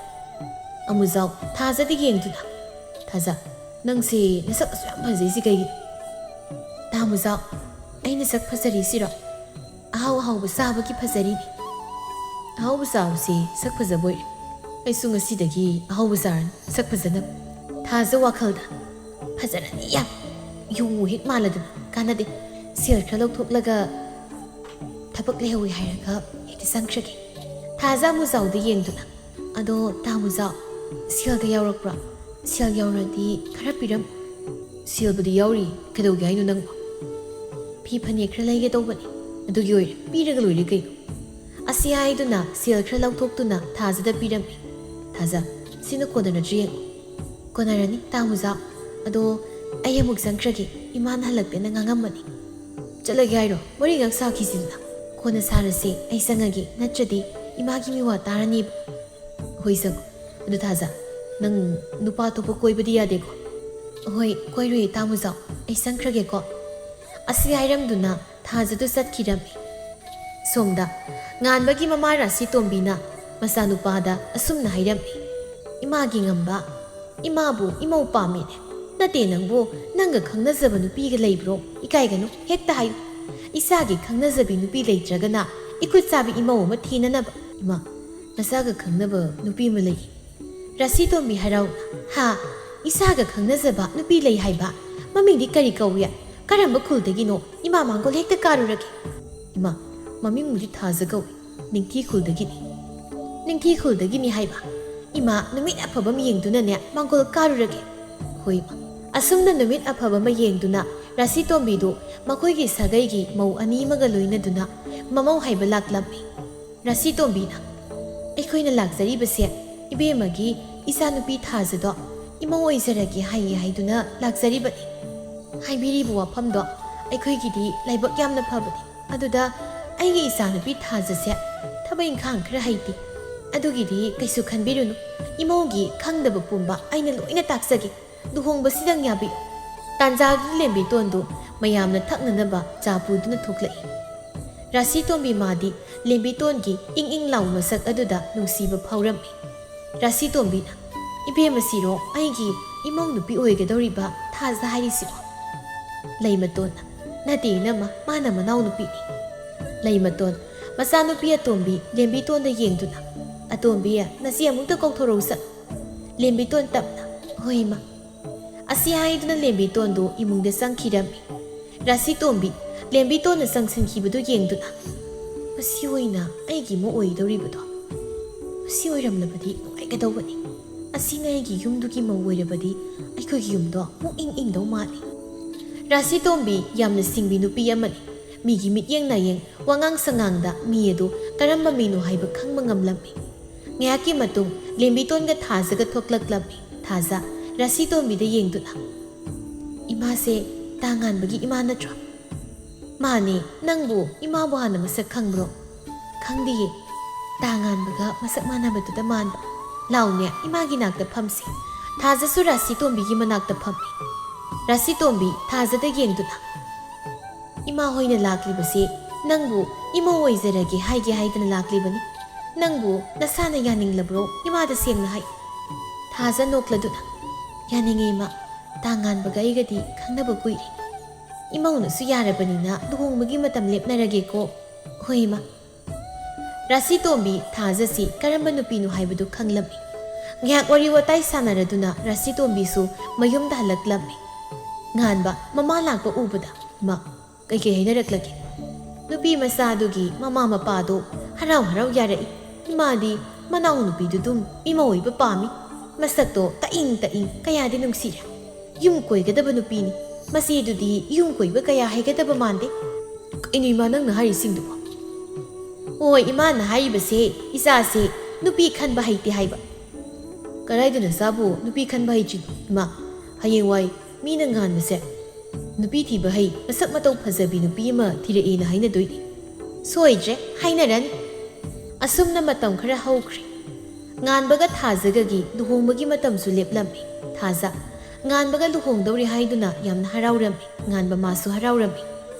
ꯑꯃꯨꯖꯥꯎ ꯊꯥꯖꯗ ꯌꯦꯡꯗꯨꯅ, "ꯊꯥꯖ, ꯅꯪꯁꯦ ꯅꯁꯛ ꯑꯁꯨꯛ ꯌꯥꯝ ꯐꯖꯩꯁꯤ ꯀꯩꯒꯤꯅꯣ?" "ꯇꯥꯃꯨꯖꯥꯎ, ꯑꯩꯅ ꯁꯛ ꯐꯖꯔꯤꯁꯤꯔꯣ? ꯑꯍꯥꯎ ꯑꯍꯥꯎꯕ ꯆꯥꯕꯒꯤ ꯐꯖꯔꯤꯅꯤ꯫" "ꯑꯍꯥꯎꯕ ꯆꯥꯕꯁꯤ ꯁꯛ ꯐꯖꯕ ꯑꯣꯏꯔꯦ꯫ ꯑꯩꯁꯨ ꯉꯁꯤꯗꯒꯤ ꯑꯍꯥꯎꯕ ꯆꯥꯔꯅꯤ ꯁꯛ ꯐꯖꯅꯕ꯫" ꯊꯥꯖ ꯋꯥꯈꯜꯗ, "ꯐꯖꯔꯅꯤ ꯌꯥꯝ꯫ ꯌꯣꯡꯕꯨ ꯍꯦꯛ ꯃꯥꯜꯂꯗꯅ ꯀꯥꯟꯅꯗꯦ꯫ ꯁꯦꯜ ꯈꯔ ꯂꯧꯊꯣꯛꯂꯒ ꯊꯕꯛ ꯂꯩꯍꯧꯋꯤ ꯍꯥꯏꯔꯒ ꯍꯦꯛꯇ ꯆꯪꯈ꯭ꯔꯒꯦ꯫" ꯊꯥꯖ ꯑꯃꯨꯖꯥꯎꯗ ꯌꯦꯡꯗꯨꯅ, "ꯑꯗꯣ ꯇꯥꯃꯨꯖꯥꯎ, ꯁꯦꯜꯒ ꯌꯥꯎꯔꯛꯄ꯭ꯔꯣ? ꯁꯦꯜ ꯌꯥꯎꯔꯗꯤ ꯈꯔ ꯄꯤꯔꯝꯃꯨ꯫" "ꯁꯦꯜꯕꯨꯗꯤ ꯌꯥꯎꯔꯤ, ꯀꯩꯗꯧꯒꯦ ꯍꯥꯏꯅꯣ ꯅꯪꯕꯣ?" "ꯐꯤ ꯐꯅꯦꯛ ꯈꯔ ꯂꯩꯒꯦ ꯇꯧꯕꯅꯤ꯫" "ꯑꯗꯨꯒꯤ ꯑꯣꯏꯔꯦ, ꯄꯤꯔꯒ ꯂꯣꯏꯔꯦ ꯀꯩꯅꯣ꯫" ꯑꯁꯤ ꯍꯥꯏꯗꯨꯅ ꯁꯦꯜ ꯈꯔ ꯂꯧꯊꯣꯛꯇꯨꯅ ꯊꯥꯖꯗ ꯄꯤꯔꯝꯃꯤ꯫ "ꯊꯥꯖ, ꯁꯤꯅ ꯀꯣꯟꯅꯔꯗ꯭ꯔ ꯌꯦꯡꯉꯨ꯫" "ꯀꯣꯟꯅꯔꯅꯤ ꯇꯥꯃꯨꯖꯥꯎ꯫ ꯑꯗꯣ ꯑꯩ ꯑꯃꯨꯛ ꯆꯪꯈ꯭ꯔꯒꯦ, ꯏꯃꯥꯅ ꯍꯜꯂꯛꯇꯦꯅ ꯉꯥꯡꯉꯝꯕꯅꯤ꯫" "ꯆꯠꯂꯒꯦ ꯍꯥꯏꯔꯣ? ꯋꯥꯔꯤ ꯉꯥꯛ ꯁꯥꯈꯤꯁꯤꯗꯅ꯫ ꯀꯣꯟꯅ ꯁꯥꯔꯁꯦ, ꯑꯩ ꯆꯪꯉꯒꯦ, ꯅꯠꯇ꯭ꯔꯗꯤ ꯏꯃꯥꯒꯤ ꯃꯤꯋꯥ ꯇꯥꯔꯅꯤꯕ꯫" "ꯍꯣꯏ ꯆꯪꯉꯣ꯫ ꯑꯗꯨ ꯊꯥꯖ, ꯅꯪ ꯅꯨꯄꯥ ꯑꯇꯣꯞꯄ ꯀꯣꯏꯕꯗꯤ ꯌꯥꯗꯦꯀꯣ?" "ꯍꯣꯏ, ꯀꯣꯏꯔꯣꯏꯌꯦ ꯇꯥꯃꯨꯖꯥꯎ, ꯑꯩ ꯆꯪꯈ꯭ꯔꯒꯦꯀꯣ꯫" ꯑꯁꯤ ꯍꯥꯏꯔꯝꯗꯨꯅ ꯊꯥꯖꯗꯨ ꯆꯠꯈꯤꯔꯝꯃꯤ꯫ ꯁꯣꯝꯗ ꯉꯥꯟꯕꯒꯤ ꯃꯃꯥ ꯔꯥꯁꯤ ꯇꯣꯝꯕꯤꯅ ꯃꯆꯥꯅꯨꯄꯥꯗ ꯑꯁꯨꯝꯅ ꯍꯥꯏꯔꯝꯃꯤ, "ꯏꯃꯥꯒꯤ ꯉꯝꯕ, ꯏꯃꯥꯕꯨ ꯏꯃꯧ ꯄꯥꯝꯃꯤꯅꯦ꯫ ꯅꯠꯇꯦ, ꯅꯪꯕꯨ ꯅꯪꯒ ꯈꯪꯅꯖꯕ ꯅꯨꯄꯤꯒ ꯂꯩꯕ꯭ꯔꯣ? ꯏꯀꯥꯏꯒꯅꯨ, ꯍꯦꯛꯇ ꯍꯥꯏꯌꯨ꯫ ꯏꯆꯥꯒꯤ ꯈꯪꯅꯖꯕꯤ ꯅꯨꯄꯤ ꯂꯩꯇ꯭ꯔꯒꯅ ꯏꯈꯨꯠ ꯆꯥꯕꯤ ꯏꯃꯧ ꯑꯃ ꯊꯤꯅꯅꯕ꯫ ꯏꯃꯥ, ꯅꯆꯥꯒ ꯈꯪꯅꯕ ꯅꯨꯄꯤ ꯑꯃ ꯂꯩ꯫ ꯔꯥꯁꯤꯇꯣꯝꯕꯤ ꯍꯔꯥꯎꯅ, ꯍꯥ? ꯏꯆꯥꯒ ꯈꯪꯅꯖꯕ ꯅꯨꯄꯤ ꯂꯩ ꯍꯥꯏꯕ? ꯃꯃꯤꯡꯗꯤ ꯀꯔꯤ ꯀꯧꯏ? ꯀꯔꯝꯕ ꯈꯨꯜꯗꯒꯤꯅꯣ? ꯏꯃꯥ ꯃꯥꯡꯒꯣꯜ ꯍꯦꯛꯇ ꯀꯥꯔꯨꯔꯒꯦ꯫ ꯏꯃꯥ, ꯃꯃꯤꯡꯕꯨꯗꯤ ꯊꯥꯖ ꯀꯧꯏ, ꯅꯤꯡꯊꯤ ꯈꯨꯜꯗꯒꯤꯅꯤ꯫ ꯅꯤꯡꯊꯤ ꯈꯨꯜꯗꯒꯤꯅꯤ ꯍꯥꯏꯕ? ꯏꯃꯥ, ꯅꯨꯃꯤꯠ ꯑꯐꯕ ꯑꯃ ꯌꯦꯡꯗꯨꯅꯅꯦ ꯃꯥꯡꯒꯣꯜ ꯀꯥꯔꯨꯔꯒꯦ꯫ ꯍꯣꯏ ꯏꯃꯥ꯫ ꯑꯁꯨꯝꯅ ꯅꯨꯃꯤꯠ ꯑꯐꯕ ꯑꯃ ꯌꯦꯡꯗꯨꯅ ꯔꯥꯁꯤꯇꯣꯝꯕꯤꯗꯨ ꯃꯈꯣꯏꯒꯤ ꯁꯥꯒꯩꯒꯤ ꯃꯧ ꯑꯅꯤ ꯑꯃꯒ ꯂꯣꯏꯅꯗꯨꯅ ꯃꯃꯧ ꯍꯥꯏꯕ ꯂꯥꯛꯂꯝꯃꯤ꯫ ꯔꯥꯁꯤꯇꯣꯝꯕꯤꯅ, "ꯑꯩꯈꯣꯏꯅ ꯂꯥꯛꯆꯔꯤꯕꯁꯦ ꯏꯕꯦꯝꯃꯒꯤ ꯏꯆꯥꯅꯨꯄꯤ ꯊꯥꯖꯗꯣ ꯏꯃꯧ ꯑꯣꯏꯖꯔꯒꯦ ꯍꯥꯏꯌꯦ ꯍꯥꯏꯗꯨꯅ ꯂꯥꯛꯆꯔꯤꯕꯅꯤ꯫ ꯍꯥꯏꯕꯤꯔꯤꯕ ꯋꯥꯐꯝꯗꯣ ꯑꯩꯈꯣꯏꯒꯤꯗꯤ ꯂꯥꯏꯕꯛ ꯌꯥꯝꯅ ꯐꯕꯅꯤ꯫ ꯑꯗꯨꯗ ꯑꯩꯒꯤ ꯏꯆꯥꯅꯨꯄꯤ ꯊꯥꯖꯁꯦ ꯊꯕꯛ ꯏꯪꯈꯥꯡ ꯈꯔ ꯍꯩꯇꯦ꯫ ꯑꯗꯨꯒꯤꯗꯤ ꯀꯩꯁꯨ ꯈꯟꯕꯤꯔꯨꯅꯨ꯫ ꯏꯃꯧꯒꯤ ꯈꯪꯗꯕ ꯄꯨꯝꯕ ꯑꯩꯅ ꯂꯣꯏꯅ ꯇꯥꯛꯆꯒꯦ꯫ ꯂꯨꯍꯣꯡꯕꯁꯤꯗꯪ ꯌꯥꯕꯤꯌꯨ꯫" ꯇꯥꯟꯖꯥꯗꯨꯗ ꯂꯦꯝꯕꯤꯇꯣꯟꯗꯨ ꯃꯌꯥꯝꯅ ꯊꯛꯅꯅꯕ ꯆꯥ ꯄꯨꯗꯨꯅ ꯊꯣꯛꯂꯛꯏ꯫ ꯔꯥꯁꯤꯇꯣꯝꯕꯤ ꯃꯥꯗꯤ ꯂꯦꯝꯕꯤꯇꯣꯟꯒꯤ ꯏꯪ ꯏꯪ ꯂꯥꯎꯕ ꯃꯁꯛ ꯑꯗꯨꯗ ꯅꯨꯡꯁꯤꯕ ꯐꯥꯎꯔꯝꯃꯤ꯫ ꯔꯥꯁꯤꯇꯣꯝꯕꯤꯅ, "ꯏꯕꯦꯝꯃꯁꯤꯔꯣ ꯑꯩꯒꯤ ꯏꯃꯧ ꯅꯨꯄꯤ ꯑꯣꯏꯒꯗꯧꯔꯤꯕ ꯊꯥꯖ ꯍꯥꯏꯔꯤꯁꯤꯕꯣ?" ꯂꯩꯃꯇꯣꯟꯅ, "ꯅꯠꯇꯦ ꯏꯅꯝꯃ, ꯃꯥꯅ ꯃꯅꯥꯎ ꯅꯨꯄꯤꯅꯤ꯫" ꯂꯩꯃꯇꯣꯟ ꯃꯆꯥꯅꯨꯄꯤ ꯑꯇꯣꯝꯕꯤ ꯂꯦꯝꯕꯤꯇꯣꯟꯗ ꯌꯦꯡꯗꯨꯅ, "ꯑꯇꯣꯝꯕꯤ, ꯅꯆꯦ ꯑꯃꯨꯛꯇ ꯀꯧꯊꯣꯔꯛꯎ ꯆꯠꯂꯨ꯫" ꯂꯦꯝꯕꯤꯇꯣꯟ ꯇꯞꯅ, "ꯍꯣꯏ ꯏꯃꯥ꯫" ꯑꯁꯤ ꯍꯥꯏꯗꯨꯅ ꯂꯦꯝꯕꯤꯇꯣꯟꯗꯨ ꯏꯃꯨꯡꯗ ꯆꯪꯈꯤꯔꯝꯃꯤ꯫ ꯔꯥꯁꯤꯇꯣꯝꯕꯤ ꯂꯦꯝꯕꯤꯇꯣꯟꯅ ꯆꯪꯁꯤꯟꯈꯤꯕꯗꯨ ꯌꯦꯡꯗꯨꯅ, "ꯃꯁꯤ ꯑꯣꯏꯅ ꯑꯩꯒꯤ ꯏꯃꯧ ꯑꯣꯏꯗꯧꯔꯤꯕꯗꯣ? ꯃꯁꯤ ꯑꯣꯏꯔꯝꯂꯕꯗꯤ ꯅꯨꯡꯉꯥꯏꯒꯗꯧꯕꯅꯤ꯫ ꯑꯁꯤꯅ ꯑꯩꯒꯤ ꯌꯨꯝꯗꯨꯒꯤ ꯃꯧ ꯑꯣꯏꯔꯕꯗꯤ ꯑꯩꯈꯣꯏꯒꯤ ꯌꯨꯝꯗꯣ ꯑꯃꯨꯛ ꯏꯪ ꯏꯪꯗꯧ ꯃꯥꯜꯂꯤ꯫" ꯔꯥꯁꯤꯇꯣꯝꯕꯤ ꯌꯥꯝꯅ ꯁꯤꯡꯕꯤ ꯅꯨꯄꯤ ꯑꯃꯅꯤ꯫ ꯃꯤꯒꯤ ꯃꯤꯠꯌꯦꯡ ꯅꯥꯌꯦꯡ, ꯋꯥꯉꯥꯡ ꯁꯉꯥꯡꯗ ꯃꯤ ꯑꯗꯨ ꯀꯔꯝꯕ ꯃꯤꯅꯣ ꯍꯥꯏꯕ ꯈꯪꯕ ꯉꯝꯂꯝꯃꯤ꯫ ꯉꯥꯏꯍꯥꯛꯀꯤ ꯃꯇꯨꯡ ꯂꯦꯝꯕꯤꯇꯣꯟꯒ ꯊꯥꯖꯒ ꯊꯣꯛꯂꯛꯂꯝꯃꯤ꯫ ꯊꯥꯖ ꯔꯥꯁꯤꯇꯣꯝꯕꯤꯗ ꯌꯦꯡꯗꯨꯅ, "ꯏꯃꯥꯁꯦ ꯇꯥꯉꯥꯟꯕꯒꯤ ꯏꯃꯥ ꯅꯠꯇ꯭ꯔꯣ?" "ꯃꯥꯅꯦ꯫ ꯅꯪꯕꯨ ꯏꯃꯥꯕꯨ ꯍꯥꯟꯅ ꯃꯁꯛ ꯈꯪꯕ꯭ꯔꯣ?" "ꯈꯪꯗꯤꯌꯦ꯫" "ꯇꯥꯉꯥꯟꯕꯒ ꯃꯁꯛ ꯃꯥꯟꯅꯕꯗꯨꯗ ꯃꯥꯟꯕ꯫ ꯂꯥꯎꯅꯦ, ꯏꯃꯥꯒꯤ ꯅꯥꯛꯇ ꯐꯝꯁꯤ꯫" ꯊꯥꯖꯁꯨ ꯔꯥꯁꯤꯇꯣꯝꯕꯤꯒꯤ ꯃꯅꯥꯛꯇ ꯐꯝꯃꯤ꯫ ꯔꯥꯁꯤꯇꯣꯝꯕꯤ ꯊꯥꯖꯗ ꯌꯦꯡꯗꯨꯅ, "ꯏꯃꯥ ꯍꯣꯏꯅ ꯂꯥꯛꯂꯤꯕꯁꯦ ꯅꯪꯕꯨ ꯏꯃꯧ ꯑꯣꯏꯖꯔꯒꯦ ꯍꯥꯏꯒꯦ ꯍꯥꯏꯗꯅ ꯂꯥꯛꯂꯤꯕꯅꯤ꯫ ꯅꯪꯕꯨ ꯅꯁꯥꯅ ꯌꯥꯅꯤꯡꯂꯕ꯭ꯔꯣ? ꯏꯃꯥꯗ ꯁꯦꯡꯅ ꯍꯥꯏ꯫" ꯊꯥꯖ ꯅꯣꯛꯂꯗꯨꯅ, "ꯌꯥꯅꯤꯡꯉꯦ ꯏꯃꯥ, ꯇꯥ ꯉꯥꯟꯕꯒ ꯑꯩꯒꯗꯤ ꯈꯪꯅꯕ ꯀꯨꯏꯔꯦ꯫ ꯏꯃꯧꯅꯁꯨ ꯌꯥꯔꯕꯅꯤꯅ ꯂꯨꯍꯣꯡꯕꯒꯤ ꯃꯇꯝ ꯂꯦꯞꯅꯔꯒꯦꯀꯣ꯫ ꯍꯣꯏ ꯏꯃꯥ꯫" ꯔꯥꯁꯤꯇꯣꯝꯕꯤ ꯊꯥꯖꯁꯤ ꯀꯔꯝꯕ ꯅꯨꯄꯤꯅꯣ ꯍꯥꯏꯕꯗꯨ ꯈꯪꯂꯝꯃꯤ꯫ ꯉꯥꯏꯍꯥꯛ ꯋꯥꯔꯤ ꯋꯥꯇꯥꯏ ꯁꯥꯟꯅꯔꯗꯨꯅ ꯔꯥꯁꯤꯇꯣꯝꯕꯤꯁꯨ ꯃꯌꯨꯝꯗ ꯍꯜꯂꯛꯂꯝꯃꯤ꯫ ꯉꯥꯟꯕ ꯃꯃꯥ ꯂꯥꯛꯄ ꯎꯕꯗ, "ꯏꯃꯥ, ꯀꯩꯀꯩ ꯍꯥꯏꯅꯔꯛꯂꯒꯦ?" ꯅꯨꯄꯤ ꯃꯆꯥꯗꯨꯒꯤ ꯃꯃꯥ ꯃꯄꯥꯗꯣ ꯍꯔꯥꯎ ꯍꯔꯥꯎ ꯌꯥꯔꯛꯏ꯫ ꯏꯃꯥꯗꯤ ꯃꯅꯥꯎ ꯅꯨꯄꯤꯗꯨꯗꯨꯝ ꯏꯃꯧ ꯑꯣꯏꯕ ꯄꯥꯝꯃꯤ꯫ ꯃꯁꯛꯇꯣ ꯇꯛꯏꯪ ꯇꯛꯏꯪ ꯀꯌꯥꯗꯤ ꯅꯨꯡꯁꯤꯔꯦ꯫ ꯌꯨꯝ ꯀꯣꯏꯒꯗꯕ ꯅꯨꯄꯤꯅꯤ꯫ ꯃꯆꯦꯗꯨꯗꯤ ꯌꯨꯝ ꯀꯣꯏꯕ ꯀꯌꯥ ꯍꯩꯒꯗꯕ ꯃꯥꯟꯗꯦ꯫ ꯀꯩꯅꯣ ꯏꯃꯥ ꯅꯪꯅ ꯍꯥꯏꯔꯤꯁꯤꯡꯗꯨꯕꯣ? ꯑꯣ, ꯏꯃꯥꯅ ꯍꯥꯏꯔꯤꯕꯁꯦ ꯏꯆꯥꯁꯦ ꯅꯨꯄꯤ ꯈꯟꯕ ꯍꯩꯇꯦ ꯍꯥꯏꯕ꯫ ꯀꯗꯥꯏꯗ ꯅꯆꯥꯕꯨ ꯅꯨꯄꯤ ꯈꯟꯕ ꯍꯩꯇ꯭ꯔꯤꯅꯣ ꯏꯃꯥ? ꯍꯌꯦꯡꯋꯥꯏ ꯃꯤꯅ ꯉꯥꯟꯕꯁꯦ ꯅꯨꯄꯤ ꯊꯤꯕ ꯍꯩ, ꯃꯁꯛ ꯃꯇꯧ ꯐꯖꯕꯤ ꯅꯨꯄꯤ ꯑꯃ ꯊꯤꯔꯛꯑꯦꯅ ꯍꯥꯏꯅꯗꯣꯏꯅꯤ꯫ ꯁꯣꯏꯗ꯭ꯔꯦ, ꯍꯥꯏꯅꯔꯅꯤ꯫ ꯑꯁꯨꯝꯅ ꯃꯇꯝ ꯈꯔ ꯍꯧꯈ꯭ꯔꯦ꯫ ꯉꯥꯟꯕꯒ ꯊꯥꯖꯒꯒꯤ ꯂꯨꯍꯣꯡꯕꯒꯤ ꯃꯇꯝꯁꯨ ꯂꯦꯞꯂꯝꯃꯤ꯫ ꯊꯥꯖ ꯉꯥꯟꯕꯒ ꯂꯨꯍꯣꯡꯗꯧꯔꯦ ꯍꯥꯏꯗꯨꯅ ꯌꯥꯝꯅ ꯍꯔꯥꯎꯔꯝꯃꯤ꯫ ꯉꯥꯟꯕ ꯃꯥꯁꯨ ꯍꯔꯥꯎꯔꯝꯃꯤ꯫